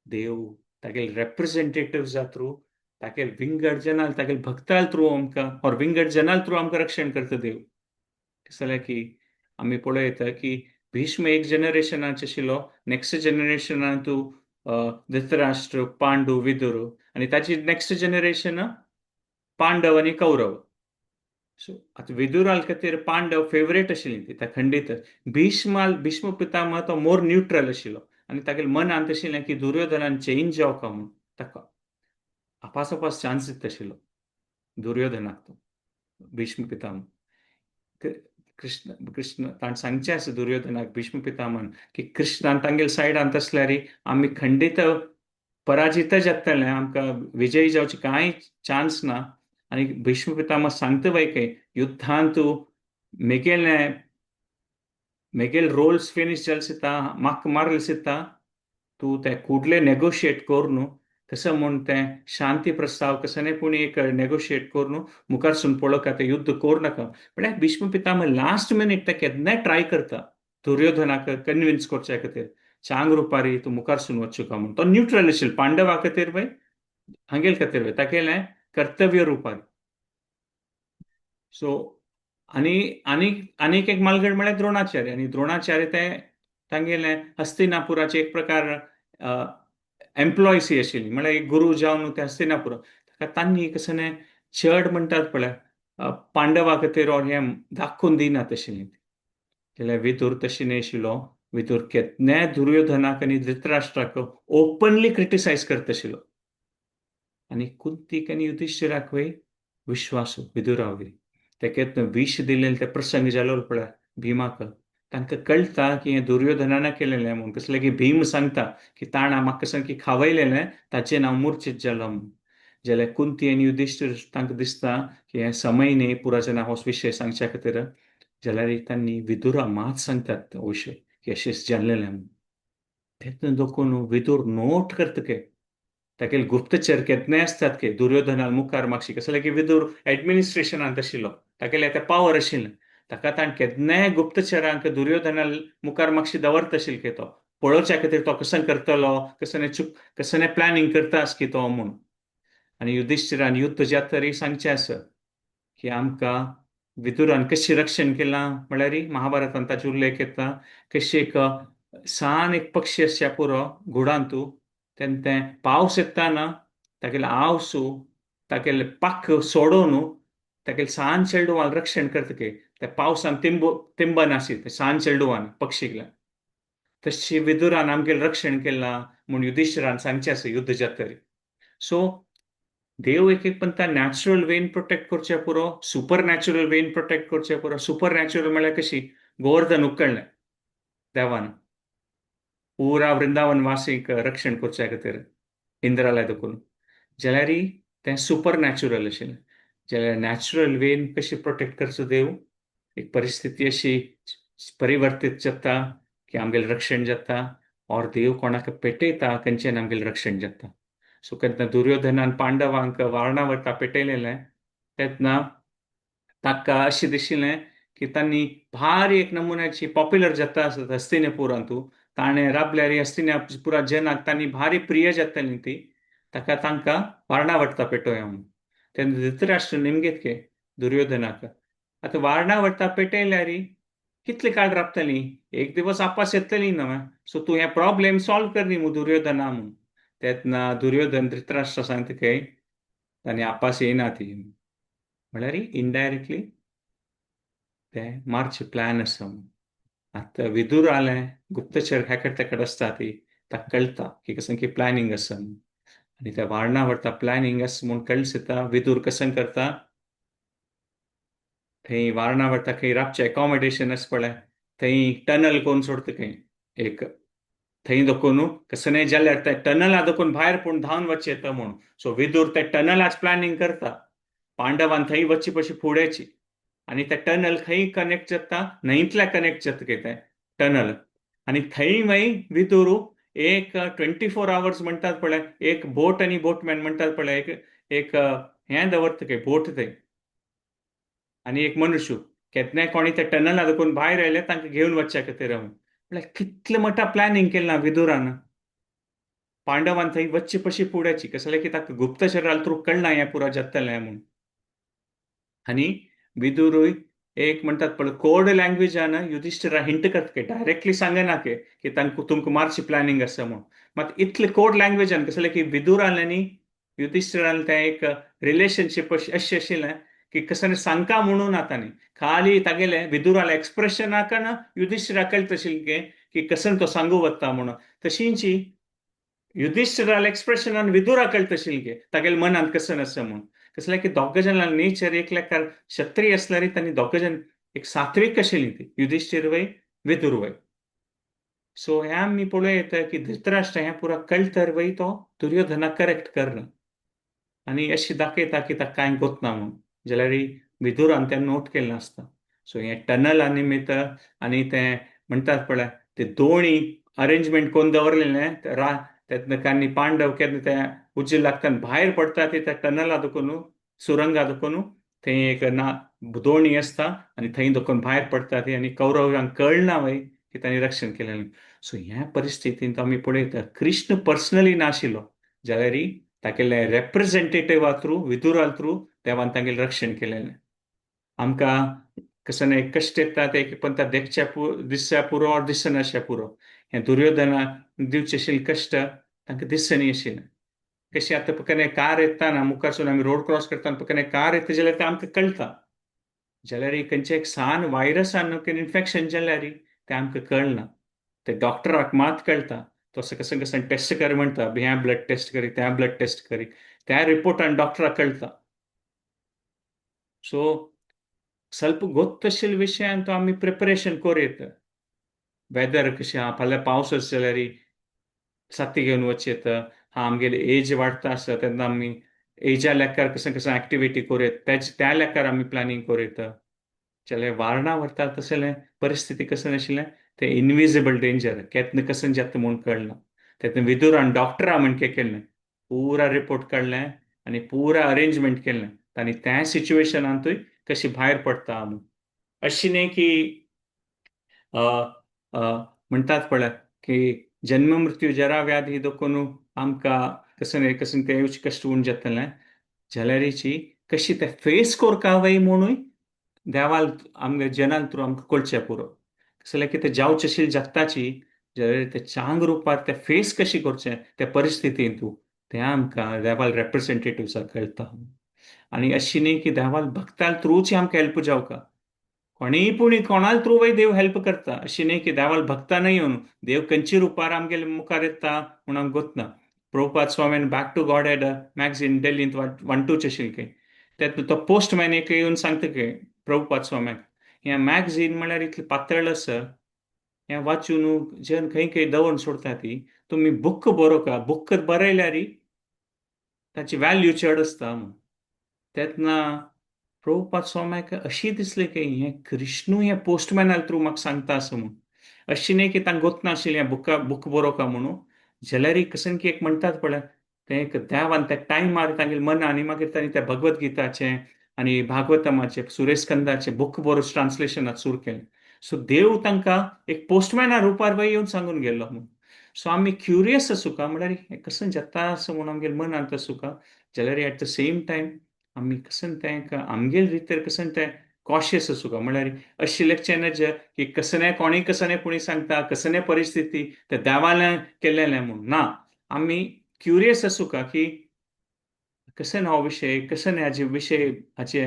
देव तागेले रेप्रेझेंटेटिव्सा थ्रू, तागेले विंगड जनाल तागेले भक्ताल थ्रू आमकां ऑर विंगड जनाल थ्रू आमकां रक्षण करता देव. कशें जाल्यार की आमी पळयता की भीष्म एक जनरेशनाचे आशिल्लो, नेक्स्ट जनरेशनान तूं धृतराष्ट्र, पांडू, विदुर, आनी ताची नेक्स्ट जनरेशन पांडव आनी कौरव. सो आतां विदुराल खातीर पांडव फेवरेट आशिल्ली ती त्या खंडीत. भीष्माल भीष्म पितामह तो मोर न्यूट्रल आशिल्लो आनी तागेले मनांत आशिल्लें की दुर्योधनान चेंज जावका म्हूण ताका. आपास आपास चान्स दिता आशिल्लो दुर्योधनाक तो भीष्म पितामह. कृष्ण कृष्ण ताणें सांगचें आसा दुर्योधनाक भीष्म पितामहान की कृष्णान तांगेले सायडान तसल्यार आमी खंडीत पराजित जातले, आमकां विजयी जावचे कांय चान्स ना. आनी भीष्म पितामह सांगता बाय काय युद्धांत तूं मेगेले मेगेल रोल्स फिनीश जाले दिसता, म्हाका मारले दिसता, तूं ते कुडले नेगोशिएट करून कसं म्हूण तें शांती प्रस्ताव कसं पूण एक नेगोशिएट करून मुखारसून पळोवका, तें युद्ध करूं नाका. म्हळ्यार भीष्म पितामह लास्ट मिनीट तें केन्नाय ट्राय करता दुर्योधनाक कन्विन्स करच्या खातीर, चांग रुपारी तूं मुखारसून वचूका म्हूण. तो न्यूट्रल आशिल्लो पांडवा खातीर बाय हांगेल खातीर बाय तागेलें कर्तव्य रुपार. सो आनी आनीक आनीक एक मालगड म्हळ्यार द्रोणाचार्य. आनी द्रोणाचार्य ते तांगेलें हस्तिनापुराचे एक प्रकार एम्प्लॉयसी आशिल्ली, म्हळ्यार एक गुरू जावन ते हस्तिनापूर ताका तांणी कसं चड म्हणटात पळय पांडवा खातीर or हें दाखोवन दिनात आशिल्लीं. जाल्यार विदूर तशी न्हय आशिल्लो. विदूर केन्नाय दुर्योधनाक आनी धृतराष्ट्राक ओपनली क्रिटिसायज करता आशिल्लो. आनी कुंतीक आनी युधिश्ठिराक विश्वास विदुरा वयर तेका विश दिलेले ते प्रसंग जालो पळय भीमाक, तांकां कळटा की हें दुर्योधनान केलेलें म्हूण. कसलें की भीम सांगता की ताणें म्हाका सामकें खावयलेलें ताचें हांव मुर्चीत जालो म्हूण. जाल्यार कुंती आनी युधिश्ठीर तांकां दिसता की हें समय न्ही पुराजना हो विशय सांगच्या खातीर, जाल्यार तांणी विदुरा मात सांगतात हो विशय की अशेंच जाल्लेलें म्हूण. तेन्ना देखून विदूर नोट करता के तागेले गुप्तचर केन्नाय आसतात की दुर्योधना मुखार मागशी कसलें की विदूर एडमिनिस्ट्रेशनांत आशिल्लो, तागेलें आतां पावर आशिल्लें, ताका ताणें केन्नाय गुप्तचरांक दुर्योधना मुखार मागशी दवरता आशिल्लो की तो पळोवच्या खातीर तो कसं करतलो, कसं चूक कसं प्लॅनिंग करता आस की तो म्हूण. आनी युधिश्ठिरान युद्ध जातरी सांगचें आसा की आमकां विदुरान कशें रक्षण केलां म्हळ्यार महाभारतान ताचो उल्लेख येता कशें एक सान एक पक्षी आसच्या पुरो घुडांतू तेन्ना तें पावस येताना तागेलें आवसू तागेलें पाख सोडोवन तागेलें सान चेडवान रक्षण करता की त्या पावसान तिंब तिंबनाशी ते सान चेडवान पक्षीक. तशी विदुरान आमगेलें रक्षण केलां म्हूण युधिश्ठिरान सांगचें आसा युद्ध जातरी. सो देव एक एक पंता नॅचरल वेन प्रोटेक्ट करचे पुरो, सुपर नॅचरल वेन प्रोटेक्ट करचे पुरो. सुपर नॅचरल म्हळ्यार कशी गोवर्धन उकळ्ळें देवान पुरा वृंदावन वासीक रक्षण करच्या खातीर इंद्राला देखून, जाल्यार तें सुपर नॅचरल आशिल्लें. जाल्यार नॅचरल वेन कशी प्रोटेक्ट करचो देव, एक परिस्थिती अशी परिवर्तीत जाता की आमगेलें रक्षण जाता और देव कोणाक पेटयता खंयच्यान आमगेलें रक्षण जाता. सो केन्ना दुर्योधनान पांडवांक वारणावता पेटयलेलें तेन्ना ताका अशें दिशिल्लें की तांणी भारी एक नमुन्याची पॉप्युलर जाता आसत हस्तिनापुरांतू, ताणें राबल्यार हस्तिनापुरा जनाक तांणी भारी प्रिय जाताली ती, ताका तांकां वारणावटता पेटोवया म्हूण. तेन्ना धृतराष्ट्र निमगेत के दुर्योधनाक आतां वारणावटता पेटयल्यार कितले काळ राबतली, एक दिवस आपास येतली न्हय, सो तूं हें प्रॉब्लेम सॉल्व कर न्ही दुर्योधना म्हूण. तेन्ना दुर्योधन धृतराष्ट्र सांगता काय तांणी आपास येना ती, म्हळ्यार इनडायरेक्टली तें मारचें प्लॅन आसा म्हूण. आतां विदूर आलें गुप्तचर हेकड तेकड आसता ती ताका कळटा की कसं की प्लॅनिंग आसा म्हूण. आनी त्या वारणावरता प्लॅनिंग आसा म्हूण कळस येता. विदूर कसं करता थंय वारणावरता खंय राबचें एकोमोडेशन आसा पळय थंय टनल करून सोडता खंय एक थंय दखून कसं जाल्यार त्या टनला दखून भायर पूण धांवन वचचें येता म्हूण. सो विदूर त्या टनलाच प्लॅनिंग करता पांडवान थंय वचची पशी फुडेची आनी ते टनल खंय कनेक्ट जाता न्हंयतल्या कनेक्ट जाता खंय तें टनल. आनी थंय मागीर विदूर एक 24 आवर्स म्हणटात पळय एक बोट आनी बोटमॅन म्हणटात पळय एक एक हें दवरता खंय बोट थंय आनी एक मनुष्य केन्नाय कोणी त्या टनला दाखोवन भायर आयले तांकां घेवन वचच्या खातीर. म्हळ्यार कितलें मोठा प्लॅनिंग केलां विदुरान पांडवान थंय वचचे पशी फुड्याची कसलें की ताका गुप्तचराल थ्रू कळना हें पुरा जातलें म्हूण. आनी विदुरूय एक म्हणटात पळय कोड लँग्वेजान युधिश्ठिरा हिंट करता की डायरेक्टली सांगना की की तांकां तुमकां मारची प्लॅनिंग आसा म्हूण, मात इतले कोड लँग्वेजान कसलें की विदुरान आनी युधिश्ठिरान तें एक रिलेशनशीप अशें आशिल्लें की कसं सांगका म्हणून ना तांणी खाली तागेले विदुराले एक्सप्रेशनाक युधिश्ठिरा कळटा आशिल्लें की कसं तो सांगू वता म्हणून. तशींची युधिष्ठिराल एक्सप्रेशनान विदुरा कळटा गे तागेले मनांत कसं आसा म्हूण. कसलें की दोग जाणां नेचर एकल्याकार क्षत्रिय आसल्यार तांणी दोग जाण एक सात्वीक आशिल्ली ती, युधिष्ठिर वय विदुर वय. सो हें आमी पळोवं येता की धृतराष्ट्र हें पुरा कळतर वय तो दुर्योधनाक करेक्ट करना आनी अशी दाखयता की ताका कांय गोतना म्हूण, जाल्यार विदुरान तें नोट केल्लें आसता. सो हें टनला निमित्त आनी तें म्हणटात पळय ते दोणी अरेंजमेंट करून दवरलेलें तेन्ना कांय पांडव केन्ना ते उजेल लागता भायर पडटा ते त्या टनला दुखून सुरंगा दुखून थंय एक ना दोणी आसता आनी थंय दुखून भायर पडटा ती आनी कौरवांक कळना वय की तांणी रक्षण केलें. सो ह्या परिस्थितींत आमी पळयता कृष्ण पर्सनली नाशिल्लो जाल्यार तागेले रेप्रेझेंटेटिव्हा थ्रू विदुरा थ्रू देवान तांगेलें रक्षण केलेलें. आमकां कसं नाही कश्ट येता ते पण त्या देखच्या दिसच्या पुरो और दिसनाशा पुरो हें दुर्योधना दिवचे आशिल्ले कश्ट तांकां दिसनी आशिल्लें. कशें आतां पकने कार येता ना मुखारसून आमी रोड क्रॉस करता पकने कार येता जाल्यार तें आमकां कळटा, जाल्यार खंयचें एक सान व्हायरसान इन्फेक्शन जाल्यार तें आमकां कळना, ते डॉक्टराक मात कळटा. तो असं कसं कसं टेस्ट कर म्हणटा, ह्या ब्लड टेस्ट करी त्या ब्लड टेस्ट करी, त्या रिपोर्टान डॉक्टराक कळटा. सो ಸ್ವಲ್ಪ ಗೊತ್ತशिल्ले विशयान तो आमी प्रिपरेशन करूं येता. वेदर कशें आहा, फाल्यां पावस आसा जाल्यार साती घेवन वचूं येता. हा आमगेली एज वाडटा आसा तेन्ना आमी एजा लेखार कसं कसं एक्टिविटी करूं येता, त्या लेखार आमी प्लॅनिंग करूं येता. जाल्यार वारणां व्हरता तसलें परिस्थिती कसं आशिल्लें तें इनविजिबल डेंजर केन्ना कसं जाता म्हूण कळना. तेन्ना विदुरान डॉक्टरा म्हण केलें, पुरा रिपोर्ट काडलें आनी पुरा अरेंजमेंट केलें आनी त्या सिच्युएशनांतूय कशी भायर पडटा म्हूण. अशी न्ही की म्हणटात पळय की जन्म मृत्यू जरा व्याधी देखून आमकां कसं न्ही कसं तें येवचें कश्ट उण जातलें, जाल्यारीची कशी ते फेस करका वय म्हणूय देवाल आमगे जनाल थ्रू आमकां कळचें पुरो. कसलें की ते जावचें आशिल्लें जगताची जाल्यार ते चांग रुपार ते फेस कशी करचें त्या परिस्थितींत तें आमकां देवाल रेप्रेझेंटेटिव्साक कळटा. आनी अशी न्ही की देवाल भक्ताल थ्रूच आमकां हेल्प जावका, कोणीय पूण कोणाल थ्रू वय देव हेल्प करता. अशी न्ही की देवाल भक्तानय येवन देव खंयच्या रुपार आमगेले मुखार येता म्हूण आमकां गोतना. Prabhupada स्वामीन back to God head magazine दिल्लींत वांटूचें आशिल्लें खंय, तेतून तो पोस्टमॅन एक येवन सांगता खंय प्रभुपाद स्वाम्याक, हें मॅगझीन म्हणल्यार इतलें पातळ आसा, हें वाचून जन खंय खंय दवरून सोडटा ती, तुमी बुक बरोवका, बुक बरयल्यार ताची व्हॅल्यू चड आसता म्हूण. तेन्ना प्रभुपाद स्वाम्याक अशी दिसलें की हें कृष्णू हें पोस्टमॅना थ्रू म्हाका सांगता आसा म्हूण. अशी न्ही की तांकां गोतना आशिल्लें हें बुक बरोवका म्हणून, जाल्यार कसं की एक म्हणटात पळय तें एक देवान त्या टायमार तांगेले मनान आनी मागीर तांणी त्या भगवत गीताचें आनी भागवतमाचें सुरेशकंदाचें बुक बरोवन ट्रान्सलेशनाक सुरू केलें. सो देव तांकां एक पोस्टमॅना रुपार वय येवन सांगून गेल्लो म्हूण. सो आमी क्युरियस आसूका म्हणल्यार हें कसं जाता आसा म्हूण आमगेले मनांत आसूका, जाल्यार एट the same time आमी कसं तें आमगेले रितीर कसं तें कॉशियस आसूका. म्हणल्यार अशी लेखचें नज की कसलें कोणीय कसलें पुणी सांगता कसलें परिस्थिती ते देवालें केल्लें म्हूण ना. आमी क्युरियस आसूका की कसं हो विशय कसं हाजे विशय हाचे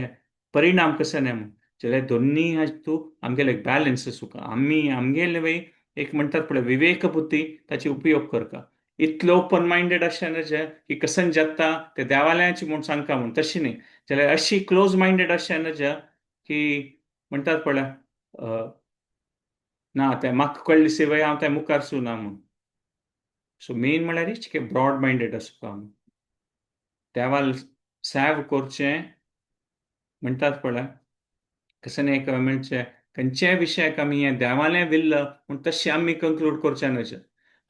परिणाम कसं म्हूण. जाल्यार दोन्ही हातूंत आमगेले एक बॅलन्स आसूका. आमी आमगेले वय एक म्हणटात पळय विवेक बुद्धी ताची उपयोग करका. इतलो ओपन मायंडेड अशें नज की कसं जाता ते देवालयाची म्हूण सांगता म्हूण, तशी न्ही. जाल्यार अशी क्लोज मायंडेड अशें नज की म्हणटात पळय ना तें म्हाका कळ्ळी शिवाय हांव तें मुखार सुना म्हूण. सो मेन म्हणल्यार ब्रॉड मायंडेड आसूका आमी. देवाल सेव करचें म्हणटात पळय कसं एक म्हणचें खंयच्याय विशयाक आमी हें देवालें विल्ल म्हूण तशें आमी कंक्लूड करचें न्हय.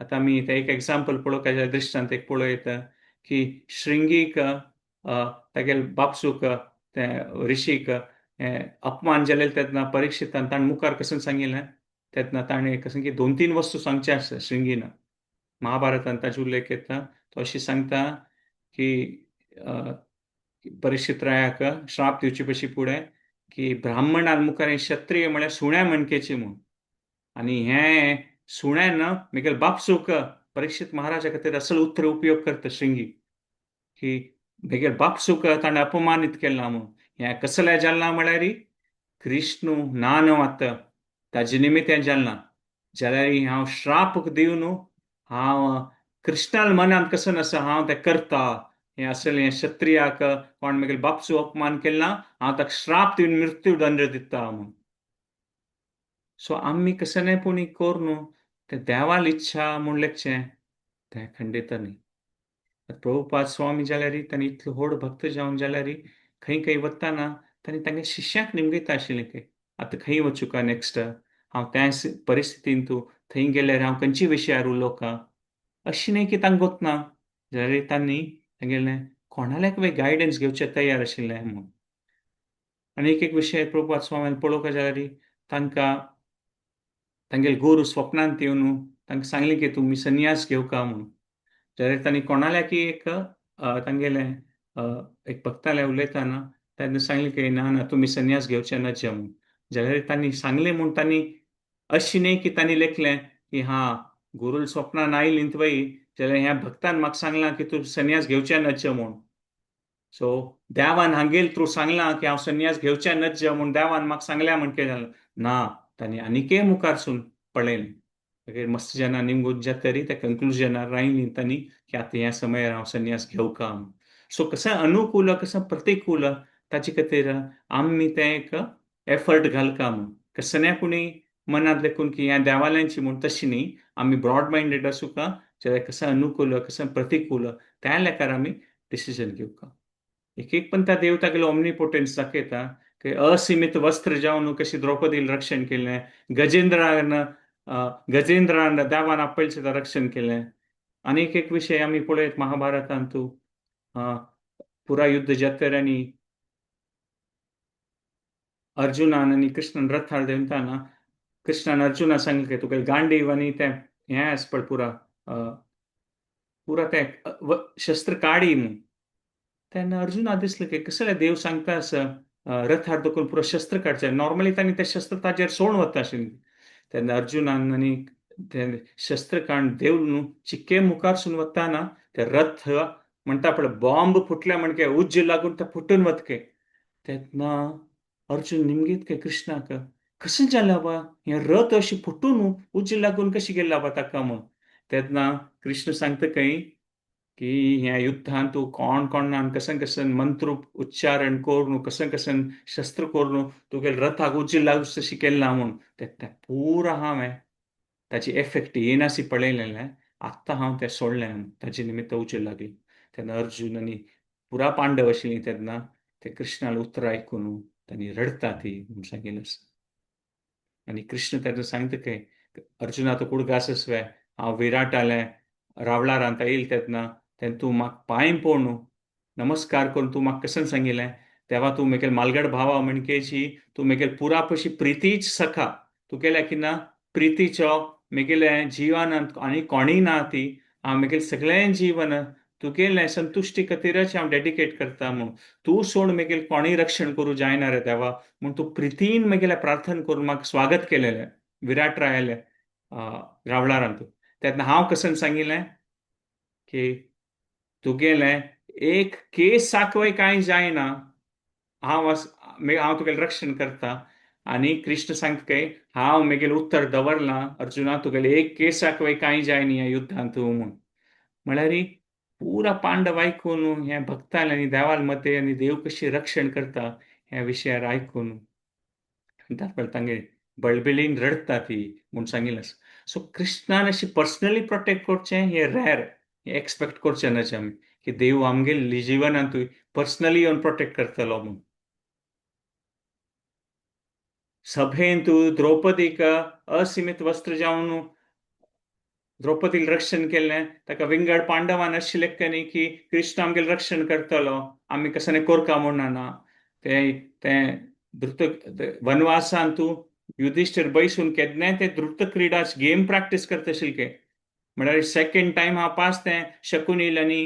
आतां आमी तें एक एग्जाम्पल पळोवपाक जाल्यार दृश्टांत एक पळोवं येता की श्रृंगीक तागेले बापसूक ते ऋषीक अपमान जालें तेन्ना परिक्षितान ताणें मुखार कसं सांगिल्लें तेन्ना ताणें कसं की दोन तीन वस्तू सांगचे आसता श्रृंगीन. महाभारतान ताचो उल्लेख येता. तो अशी सांगता की परिक्षित रायाक श्राप दिवचे पशी फुडें की ब्राह्मणान मुखार क्षत्रिय म्हळ्यार सुण्या म्हणकेची म्हूण, आनी हें सुण्यान म्हगेले बापसूक परीक्षित महाराजा खातीर असल उतर उपयोग करता श्रृंगी की म्हगेले बापसूक ताणें अपमानीत केला म्हूण. हें कसलें जालां म्हळ्यार कृष्णू ना न्हू आतां ताजे निमित्त हें जालां, जाल्यार हांव श्राप दिवन हांव कृष्णाल मनांत कसं आसा हांव तें करता, हें असलें हें क्षत्रियाक कोण मागीर बापचो अपमान केला हांव ताका श्राप दिवन मृत्यूदंड दिता म्हूण. सो आमी कसं न्हय पूण कर न्हू तें देवाल इच्छा म्हूण लेखचें तें खंडीत न्ही. प्रभुपाद स्वामी जाल्यार तांणी इतलो व्हड भक्त जावन जाल्यार खंय खंय वतना तांणी तांगे शिष्यांक निमगयता आशिल्लें की आतां खंय वचूं नेक्स्ट, हांव त्या परिस्थितीन तूं थंय गेल्यार हांव खंयचे विशयार उलोवका, अशें न्हय की तांकां गोतना जाल्यार तांणी तांगेलें कोणाल्याक गायडन्स घेवचें तयार आशिल्लें म्हूण. आनी एक एक विशय प्रभुपाद स्वामीन पळोवंक जाल्यार तांकां तांगेले गुरू स्वप्नांत येवन तांकां सांगलें की तुमी संन्यास घेवका म्हूण. जाल्यार तांणी कोणाल्याकी एक तांगेलें एक भक्ताले उलयतना तांणी सांगलें की ना ना तुमी संन्यास घेवचे नचे म्हूण. जाल्यार तांणी सांगलें म्हूण तांणी अशें न्हय की तांणी लेखलें की हां गुरूल स्वप्नान आयलीं वय जाल्यार ह्या भक्तान म्हाका सांगलां की तूं संन्यास घेवचे नचे म्हूण. सो देवान हांगेल थ्रू सांगलां की हांव संन्यास घेवचे नज्ज म्हूण देवान म्हाका सांगल्या म्हण कितें जालें ना, तांणी आनीकय मुखारसून पळयलें. मागीर मस्त जेन्ना निमगून जातरी त्या कंक्लुजनार आयलीं तांणी की आतां ह्या समयार हांव संन्यास घेवका म्हूण. सो कसं अनुकूल कसं प्रतिकूल ताचे खातीर आमी तें एक एफर्ट घालका म्हूण. कसं न्हय कोणी मनांत लेखून की ह्या देवाल्यांची म्हूण तशी न्ही, आमी ब्रॉड मायंडेड आसूका जाल्यार कसं अनुकूल कसं प्रतिकूल त्या लेखार आमी डिसिजन घेवका. एक एक पण त्या देव तागेलो ओमनीपोटेन्स दाखयता की असीमित वस्त्र जावन कशी द्रौपदीला रक्षण केलें, गजेंद्रान गजेंद्रान देवान आपयलें रक्षण केलें. आनी एक एक विशय आमी पळयत महाभारतांतू पुरा युद्ध जातर आनी अर्जुनान आनी कृष्णान रथार देंवताना कृष्णान अर्जुना सांगलें की तुका गांडीव आनी तें हें आसा पळय पुरा पुरा तें शस्त्र काडी म्हूण. तेन्ना अर्जुना दिसलें की कसलें देव सांगता आसा रथार दखून पुरो शस्त्र काडचें, नॉर्मली तांणी तें शस्त्र ताजेर सोडून वता आशिल्लें. तेन्ना अर्जुनान आनी तें शस्त्र काडून देव न्हू चिक्के मुखारसून वताना ते रथ म्हणटा पळय बॉम्ब फुटल्या म्हणके उज्ज लागून ते फुटून वतके. तेन्ना अर्जुन निमगीत के कृष्णाक कशें जालें बा हें रथ अशें फुटून उज्ज लागून कशें गेलां बा ताका म्हूण. तेन्ना कृष्ण सांगता खंय की ह्या युद्धांत तूं कोण कोणान कशें कशें मंत्र उच्चारण करून कशें कशें शस्त्र करून तुगेले रथाक उज्ज लागून तशें केलां म्हूण. तें पुरा हांवें ताची एफेक्ट येनासी पळयलें, आत्तां हांव तें सोडलें ताचे निमित्त उज्ज लागली. तेन्ना अर्जुन आनी पुरा पांडव आशिल्लीं तेन्ना ते कृष्णाले उतरां आयकून तांणी रडटा ती म्हूण सांगिल्लें आसा. आनी कृष्ण तेन्ना सांगता खंय अर्जुना तूं कुडगासस वे हांव विराटालें रावळारांत येयल तेन्ना तेन्ना तूं म्हाका पांय पळोवन नमस्कार करून तूं म्हाका कशें सांगिल्लें तेवा तूं मेगेल मालगड भावा म्हणकेची तूं मेगेल पुरा पशी प्रितीच सखा तुगेल्या की ना प्रितीचो मेगेल्या जिवनांत आनी कोणीय ना ती हांव मेगेलें सगळें जीवन तुगेलें संतुश्टी खातीरच हांव डेडिकेट करता म्हूण. तूं सोड मेगेल कोणीय रक्षण करूं जायना रे देवा म्हूण तूं प्रितीन मेगेलें प्रार्थना करून म्हाका स्वागत केलेलें विराट रायालें रावळारांत. तेन्ना हांव कशें सांगिल्लें की तुगेलें एक केस साकवय कांय जायना, हांव हांव तुगेलें रक्षण करता. आनी कृष्ण सांगता काय हांव मेगेलें उत्तर दवरलां अर्जुना तुगेलें एक केसाक वय कांय जायना ह्या युद्धांत म्हूण. म्हळ्यार पुरा पांडव आयकून ह्या भक्ताले आनी देवाल मते आनी देव कशी रक्षण करता ह्या विशयार आयकून तांगे बळबळीन रडटा ती म्हूण सांगिल्लें आसा. सो कृष्णान अशी पर्सनली प्रोटेक्ट करचें हें रॅर, हें एक्सपेक्ट करचें न्हय आमी की देव आमगेले जिवनांतूय पर्सनली येवन प्रोटेक्ट करतलो म्हूण. सभेंत द्रौपदीक असीमित वस्त्र जावन द्रौपदीक रक्षण केलें, ताका विंगड पांडवान अशें लेखलें न्ही की कृष्ण आमगेलें रक्षण करतलो आमी कशें कोरका म्हूण ना. तें तें धृत वनवासान तूं युधिष्ठिर बैसून केन्नाय ते धृत क्रिडा गेम प्रॅक्टीस करता आशिल्ले. म्हळ्यार सेकंड टायम हांव पास तें शकुनील आनी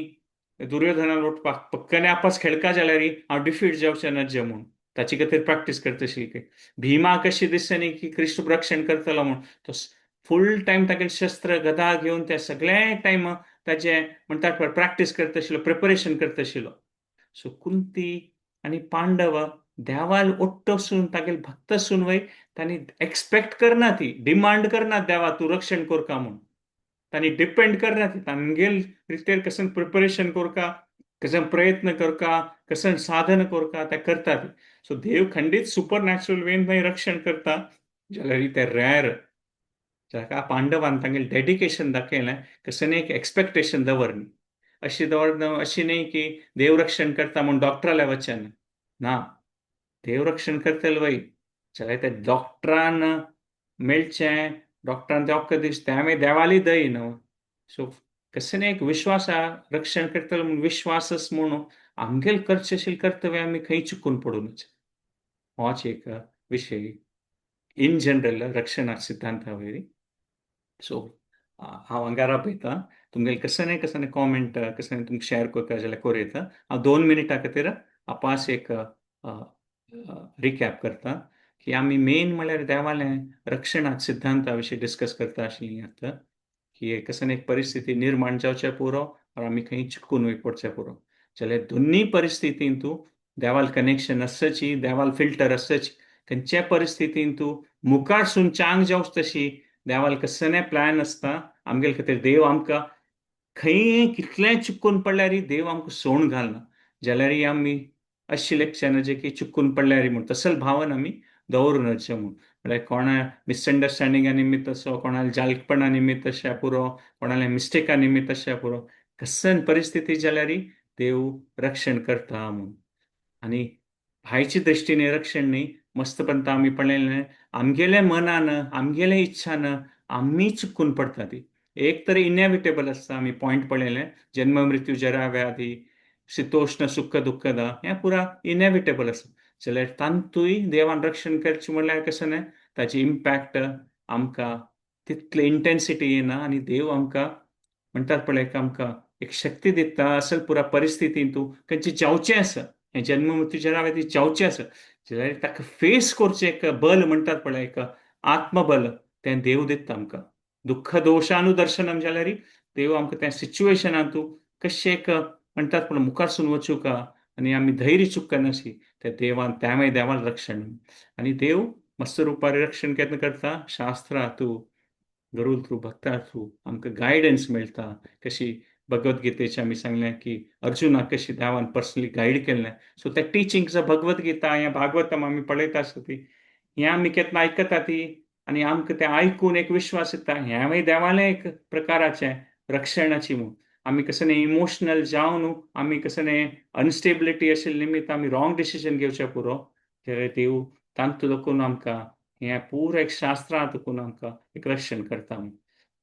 दुर्योधना उठपाक पक्कने आपस खेळका जाल्यार हांव डिफीट जावचें नज्जे म्हूण ताचे खातीर प्रॅक्टीस करता आशिल्ले. भीमा कशी दिसता न्ही की कृष्ण रक्षण करतलो म्हूण तो फूल टायम तागेले शस्त्र गदा घेवन ते सगळे टायम ताजे म्हणटात प्रॅक्टीस करता आशिल्लो, प्रिपरेशन करता आशिल्लो. सो कुंती आनी पांडव देवाल ओट्टसून तागेले भक्त आसून वय तांणी एक्सपेक्ट करना, ती डिमांड करना देवा तूं रक्षण करका म्हूण. तांणी डिपेंड करना, तांगेल रितेर कशें प्रिपरेशन करका, कशें प्रयत्न करका, कशें साधन करका ते करतात. सो देव खंडीत सुपर नॅचरल वेन मागीर रक्षण करता जाल्यार ते रॅर जाका पांडवान तांगेलें डेडिकेशन दाखयलें, कशें एक एक्सपेक्टेशन दवर न्ही, अशी दवर अशी न्ही की देव रक्षण करता म्हूण डॉक्टराले वचन ना. देव रक्षण करतले वय जाल्यार ते डॉक्टरान मेळचें, डॉक्टरान ते वखद दिस तें मागीर देवाली दय न्हू. सो कशें एक विश्वास आहा रक्षण करतलो म्हूण विश्वासच म्हणून आमगेल करचें आशिल्लें कर्तव्य आमी खंय चुकून पडूं नज. होच एक विशय इन जनरल रक्षणा सिद्धांता वयली. सो हांव हांगा राबयता. तुमगेले कशें न्हय कशें कॉमेंट कशें तुमकां शेअर करता जाल्यार करूं येता. हांव 2 मिनटां खातीर आपास एक रिकॅप करता की आमी मेन म्हणल्यार देवालें रक्षणा सिद्धांता विशीं डिस्कस करता आशिल्लीं आतां, की कशें एक परिस्थिती निर्माण जावचें पुरो आनी आमी खंय चुकून वय पडचें पुरो, जाल्यार दोन्ही परिस्थितींत तूं देवाल कनेक्शन आसची, देवाल फिल्टर आसची. खंयच्या परिस्थितींत तूं मुखारसून चांग जावच तशी देवाल कसलें प्लॅन आसता आमगेले खातीर. देव आमकां खंय कितलें चुकून पडल्यार देव आमकां सोण घालना. जाल्यार आमी अशी लक्षणां जे की चुकून पडल्यार म्हूण तसल भावन आमी दवरूं नजो म्हूण. म्हळ्यार कोणा मिसअंडरस्टँडिंगा निमित्त असो, कोणाल्या जालपणा निमित्त अशें पुरो, कोणाल्या मिस्टेका निमित्त अशें पुरो, कसन परिस्थिती जाल्यार देव रक्षण करता म्हूण. आनी भायच्या दृश्टीने रक्षण न्ही, मस्तपंत आमी पळयलें, आमगेल्या मनान आमगेल्या इच्छान आमी चुकून पडटा ती एक तर इनएविटेबल आसता. आमी पॉयंट पळयलें, जन्म मृत्यू जरा व्याधी शीतोष्ण सुख दुःखदा हें पुरा इनएविटेबल आसा. जाल्यार तांतूय देवान रक्षण करचें म्हणल्यार कशें न्हय ताची इम्पॅक्ट आमकां तितली इंटेन्सिटी येना. आनी देव आमकां म्हणटात पळय आमकां एक शक्ती दिता असल पुरा परिस्थितींत तूं खंयचें जावचें आसा, हें जन्म मृत्यू जरा व्याधी जावचें आसा जाल्यार ताका फेस करचें एक बल म्हणटात पळय, एक आत्मबल तें देव दिता आमकां. दुःख दोशानुदर्शनम जाल्यार देव आमकां त्या सिच्युएशनांत तूं कशें एक म्हणटात पूण मुखारसून वचूं का आनी आमी धैर्य चुकनाशी त्या देवान त्या देवान रक्षण. आनी देव मस्त रुपार रक्षण केन्ना करता? शास्त्रा थ्रू, गुरू थ्रू, भक्ता थ्रू आमकां गायडन्स मेळटा. कशी भगवद्गीतेचे आमी सांगलें की अर्जुनाक कशी देवान पर्सनली गायड केल्लें. सो त्या टिचिंग्स भगवद्गीता या भागवतम आमी पळयता आसता ती हें आमी केन्ना आयकता ती आनी आमकां तें आयकून एक विश्वास येता, हेंवूय देवालें एक प्रकाराचें रक्षणाची म्हूण. आमी कसं न्ही इमोशनल जावन आमी कसं न्ही अनस्टेबिलिटी आशिल्ले निमित्त आमी रॉंग डिसिजन घेवचें पुरो, जाल्यार देव तांतू देखून आमकां हें पुरो एक शास्त्रां देखून आमकां एक रक्षण करता म्हूण.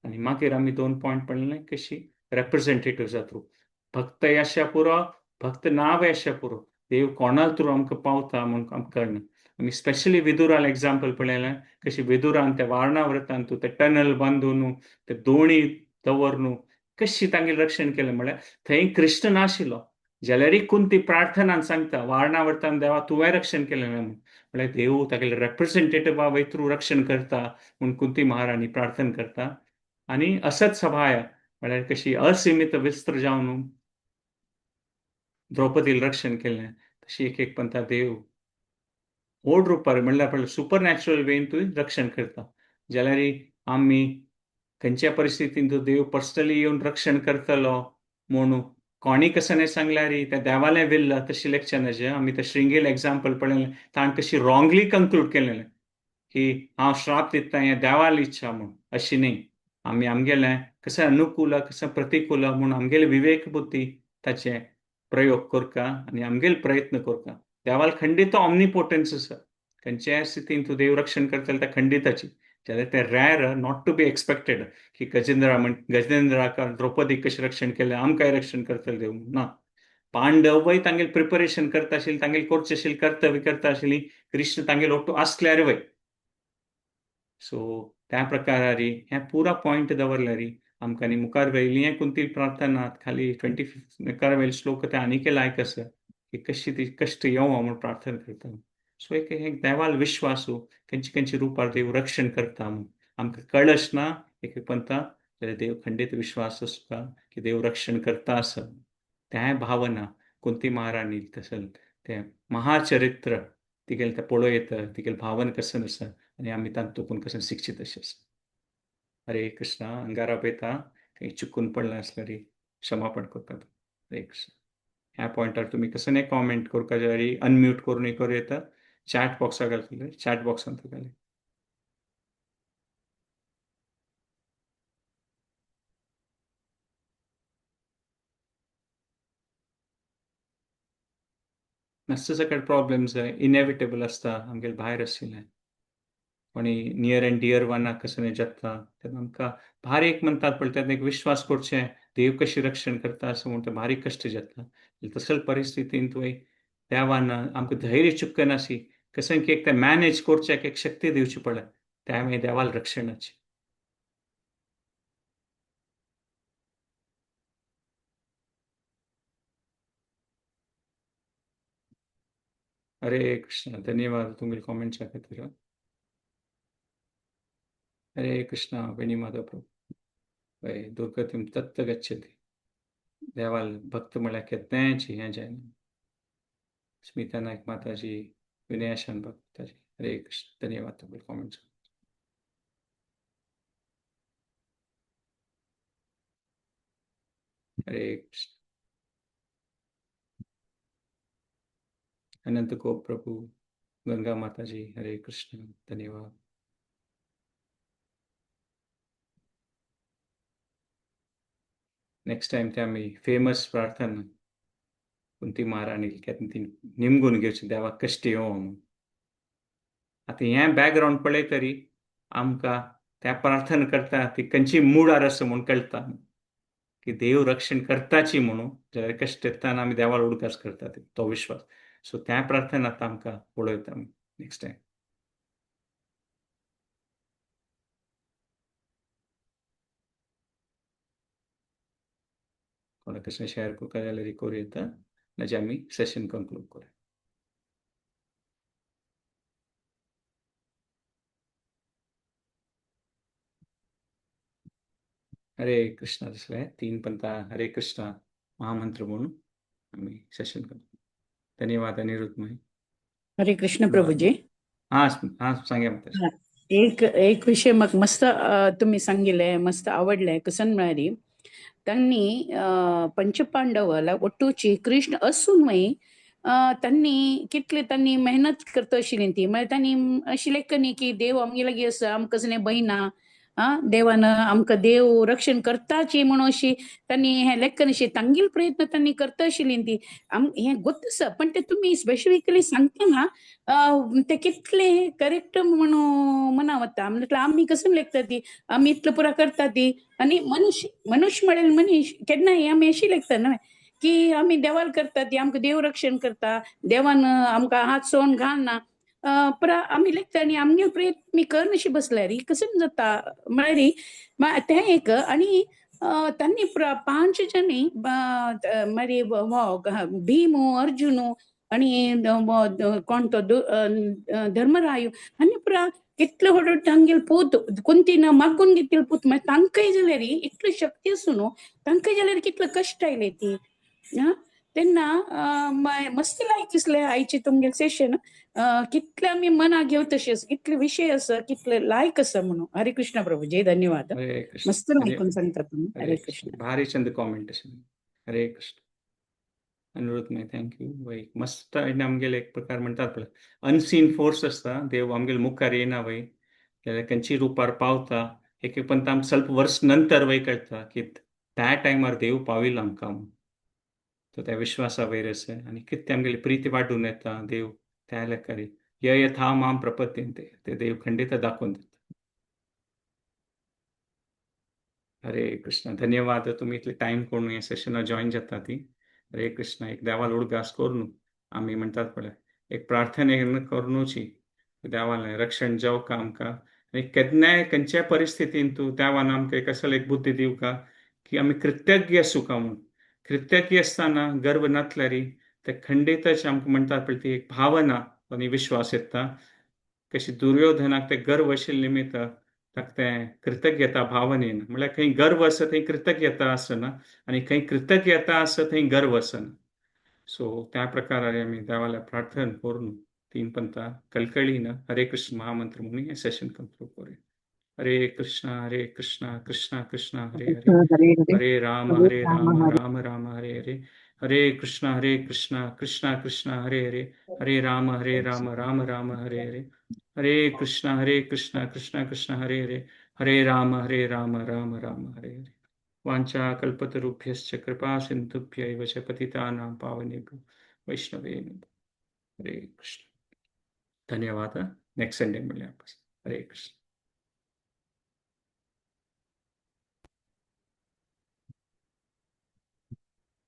आनी मागीर आमी दोन पॉयंट पडले, कशी रेप्रेझेंटेटिव्सा थ्रू, भक्त आशा पुरो, भक्त नाव आशा पुरो, देव कोणा थ्रू आमकां पावता म्हूण आमकां कळना. आमी स्पेशली विदुरान एग्जाम्पल पळयलें, कशी विदुरान त्या वारणाव्रतान ते टनल बांदून ते दोणी दवरून कशी तांगेलें रक्षण केलें. म्हळ्यार थंय कृष्ण नाशिल्लो जाल्यारय कुंती प्रार्थनान सांगता, वारणावर्तान देवा तुवें रक्षण केलें म्हूण. म्हळ्यार देव तागेले रेप्रेझेंटेटिव्हा थ्रू रक्षण करता म्हूण कुंती महाराणी प्रार्थना करता. आनी असत सभाय म्हळ्यार कशी असीमित विस्त्र जावन द्रौपदीला रक्षण केलें. तशी एक एक पंथा देव व्हड रुपार म्हणल्यार पळय सुपर नॅचरल वेन तूं रक्षण करता. जाल्यार आमी खंयच्या परिस्थितींत देव पर्सनली येवन रक्षण करतलो म्हणून कोणी कसं नाही सांगल्यार त्या देवालें विल्ल तशी लेखचें नजे. आमी ते श्रृंगेल एग्जाम्पल पळयलें, ताणें कशी रॉंगली कंक्लूड केलेलें की हांव श्राप दिता हें देवाली इच्छा म्हूण. अशी न्ही, आमी आमगेलें कशें अनुकूल कशें प्रतिकूल म्हूण आमगेले विवेक बुद्धी ताचे प्रयोग करका आनी आमगेले प्रयत्न करका. देवाल खंडीत ऑमनिपोटन्स आसा, खंयच्याय स्थितीन तूं देव रक्षण करतले त्या खंडिताची. जाल्यार तें rare, not to be expected की गजेंद्रा म्हण गजेंद्राक द्रौपदीक कशें रक्षण केलें आमकांय रक्षण करतले देव ना. पांडवय तांगेले प्रिपरेशन करता आशिल्ले, तांगेले करचें आशिल्लें कर्तव्य करता आशिल्ली, कृष्ण तांगेले ओट्टू आसल्यार वय. सो त्या प्रकारारी हें पुरा पॉयंट दवरल्यारी आमकां आनी मुखार वयली हें कुंती प्रार्थना खाली 25 मुखार वयले श्लोक ते आनीक लायक आसा की कशी ती कश्ट येवं म्हूण प्रार्थना करता. सो एक एक देवाल विश्वासू खंयचे खंयचे रुपार देव रक्षण करता म्हूण आमकां कळच ना एक एक पंथा, जाल्यार देव खंडीत विश्वास आसता की देव रक्षण करता आसा. त्या भावना कुंती महाराणी तशें तें महाचरित्र तिगेलें तें पळयता, तिगेलें भावना कशें आसा आनी आमी तांतून कशें शिकचें तशें आसा. हरे कृष्णा. अंगारा पेता. काही चुकून पडलें आसल्यार क्षमापण करतात. हरे कृष्ण. ह्या पॉयंटार तुमी कसं नाही कॉमेंट करूंक जाय, अनम्यूट करून करूं येता, चॅट बॉक्साक घातले, चॅट बॉक्सांत घाले. मातसो सकट प्रॉब्लेम्स इनएविटेबल आसता आमगेले भायर आशिल्लें कोणी नियर एंड डियर वनाक कसं जाता तेन्ना आमकां भारी एक म्हणटात पळय तेन्ना एक विश्वास करचें देव कशी रक्षण करता असं म्हणटा भारी कश्ट जाता. तसल परिस्थितींत वय देवान आमकां धैर्य चुकनाशी कसं की एक ते मॅनेज करचें एक शक्ती दिवची पडले त्या मागीर देवाल रक्षणाची. हरे कृष्ण. धन्यवाद तुमगे कॉमेंट्सा खातीर. हरे कृष्ण. वेणी माधव प्रभू. हय दुर्गतीम तत्त गच्छति. देवाल भक्त म्हळ्यार केन्नाच हें जायना. स्मिता नायक माताजी, विनया शानभाग माताजी, हरे कृष्ण. धन्यवाद तुमगे कॉमेंट्स. हरे कृष्ण. अनंत गोप प्रभु, गंगा माताजी, हरे कृष्ण. धन्यवाद. नेक्स्ट टाइम ते आमी फेमस प्रार्थना कुंती महाराणी केन्ना ती निमगून घेवची देवाक कश्ट येवं म्हणून. आतां हें बॅकग्रावंड पळय तरी आमकां त्या प्रार्थना करता ती खंयची मुडार आसा म्हूण कळटा की देव रक्षण करताची म्हणून जाल्यार कश्ट येता आमी देवाक उडगास करता तो विश्वास. सो त्या प्रार्थना आतां आमकां पळयता आमी नेक्स्ट टायम. कोणाक कशें शेअर करता जाल्यार करूं येता, नाजाल्यार आमी सेशन कंक्लूड करूया. हरे कृष्णा. दिसले तीन पंता हरे कृष्णा महामंत्र म्हणून आमी सेशन करतो. धन्यवाद अनिरुद्ध. हरे कृष्ण प्रभूजी. हां हां सांगा माताजी. एक एक विषय मग मस्त तुम्ही सांगितले, मस्त आवडले. कसन म्हळ्यार त्यांनी पंचपांडवाला ಒಟ್ಟುची कृष्ण असूनय त्यांनी कितले त्यांनी मेहनत करता आशिल्ली ती म्हळ्यार त्यांनी अशी लेख न्ही की देव आमगे लागीं आसा आमकां कसलें भंय ना, आं देवान आमकां देव रक्षण करताची म्हणून अशी त्यांनी हें लेखन अशी तांगेल प्रयत्न त्यांनी करता आशिल्ली ती आम हें गोत आसा. पण ते तुमी स्पेसिफिकली सांगतना ते कितले करेक्ट म्हणून मना वता. म्हटल्यार आमी कसं लेखता ती आमी इतलो पुरा करता ती आनी मनुष्य मनुष्य म्हळ्यार मनीस केन्नाय आमी अशी लेखता न्हय की आमी देवाल करता ती आमकां देव रक्षण करता देवान आमकां हात सोडून घालना परा आमी लेखता आनी आमगे प्रयत्न आमी करनशी बसल्यार कसं जाता म्हळ्यार तें एक. आनी तांणी पांच जणी मागीर भीम अर्जुन आनी कोण तो धर्मराय आनी पुरा कितले व्हड तांगेले पूत कुंतीन मागून घेतले पूत मागीर तांकांय जाल्यार इतली शक्ती आसून तांकां जाल्यार कितले कश्ट आयले ती. तेन्ना मस्त लायक दिसलें आयचें तुमगेलें सेशन कितले आमी मनाक घेवं तशें कितले विशय आसा कितले लायक आसा म्हणून. हरे कृष्ण प्रभूजी. धन्यवाद. हरे कृष्ण. मस्त ऐकून सांगता तुम्ही. हरे कृष्ण. भारी चंद कॉमेंट अशें. हरे कृष्ण. अनुरोध मागीर thank you. वय मस्त आमगेले एक प्रकार म्हणटात पळय अनसीन फोर्स आसता देव आमगेले मुखार येना वय जाल्यार खंयची रुपार पावता एक एक पण आमकां ಸ್ವಲ್ಪ वर्स नंतर वय कळटा की त्या टायमार देव पाविल्लो आमकां म्हणून. तो त्या विश्वासा वयर आसा आनी कितें आमगेली प्रिती वाडून येता देव त्या लेखारी य यथा माम प्रपद्यन्ते ते देव खंडित दाखोवन दिता. हरे कृष्ण. धन्यवाद तुमी इतले टायम करून हे सेशनाक जॉईन जाता ती. हरे कृष्ण. एक देवाल उडगास करून आमी म्हणटात पळय एक प्रार्थने करुनूची देवालें रक्षण जावका आमकां आनी केन्नाय खंयच्याय परिस्थितीन तूं देवान आमकां एक असो एक बुद्धी दिवका की आमी कृतज्ञ आसूंका म्हणून. कृतज्ञ आसतना गर्व नासल्यार ते खंडितच आमकां म्हणटात पळय ती एक भावना आनी विश्वास येता. कशी दुर्योधनाक ते गर्व आशिल्ले निमित्त ताका तें कृतज्ञता भावना येना. म्हळ्यार खंय गर्व आसा थंय कृतज्ञता आसना आनी खंय कृतज्ञता आसा थंय गर्व आसना. सो त्या प्रकारान आमी देवाल्या प्रार्थना करून तीन पंता कळकळीन हरे कृष्ण महामंत्र म्हणून हें सेशन कंक्लूड करूया. हरे कृष्णा हरे कृष्णा कृष्णा कृष्णा हरे हरे, हरे हरे, हरे राम हरे हरे राम राम हरे राम राम हरे हरे, हरे कृष्णा कृष्णा कृष्णा हरे हरे, हरे राम राम राम हरे हरे, हरे कृष्णा कृष्णा कृष्णा हरे हरे, हरे राम राम राम हरे हरे। वाञ्छा कल्पतरुभ्यश्च कृपा सिन्धुभ्य एव च पतितानां पावनेभ्यो वैष्णवेभ्यो। हरे कृष्ण। धन्यवाद। नेक्स्ट संडे मिळूया। हरे कृष्ण।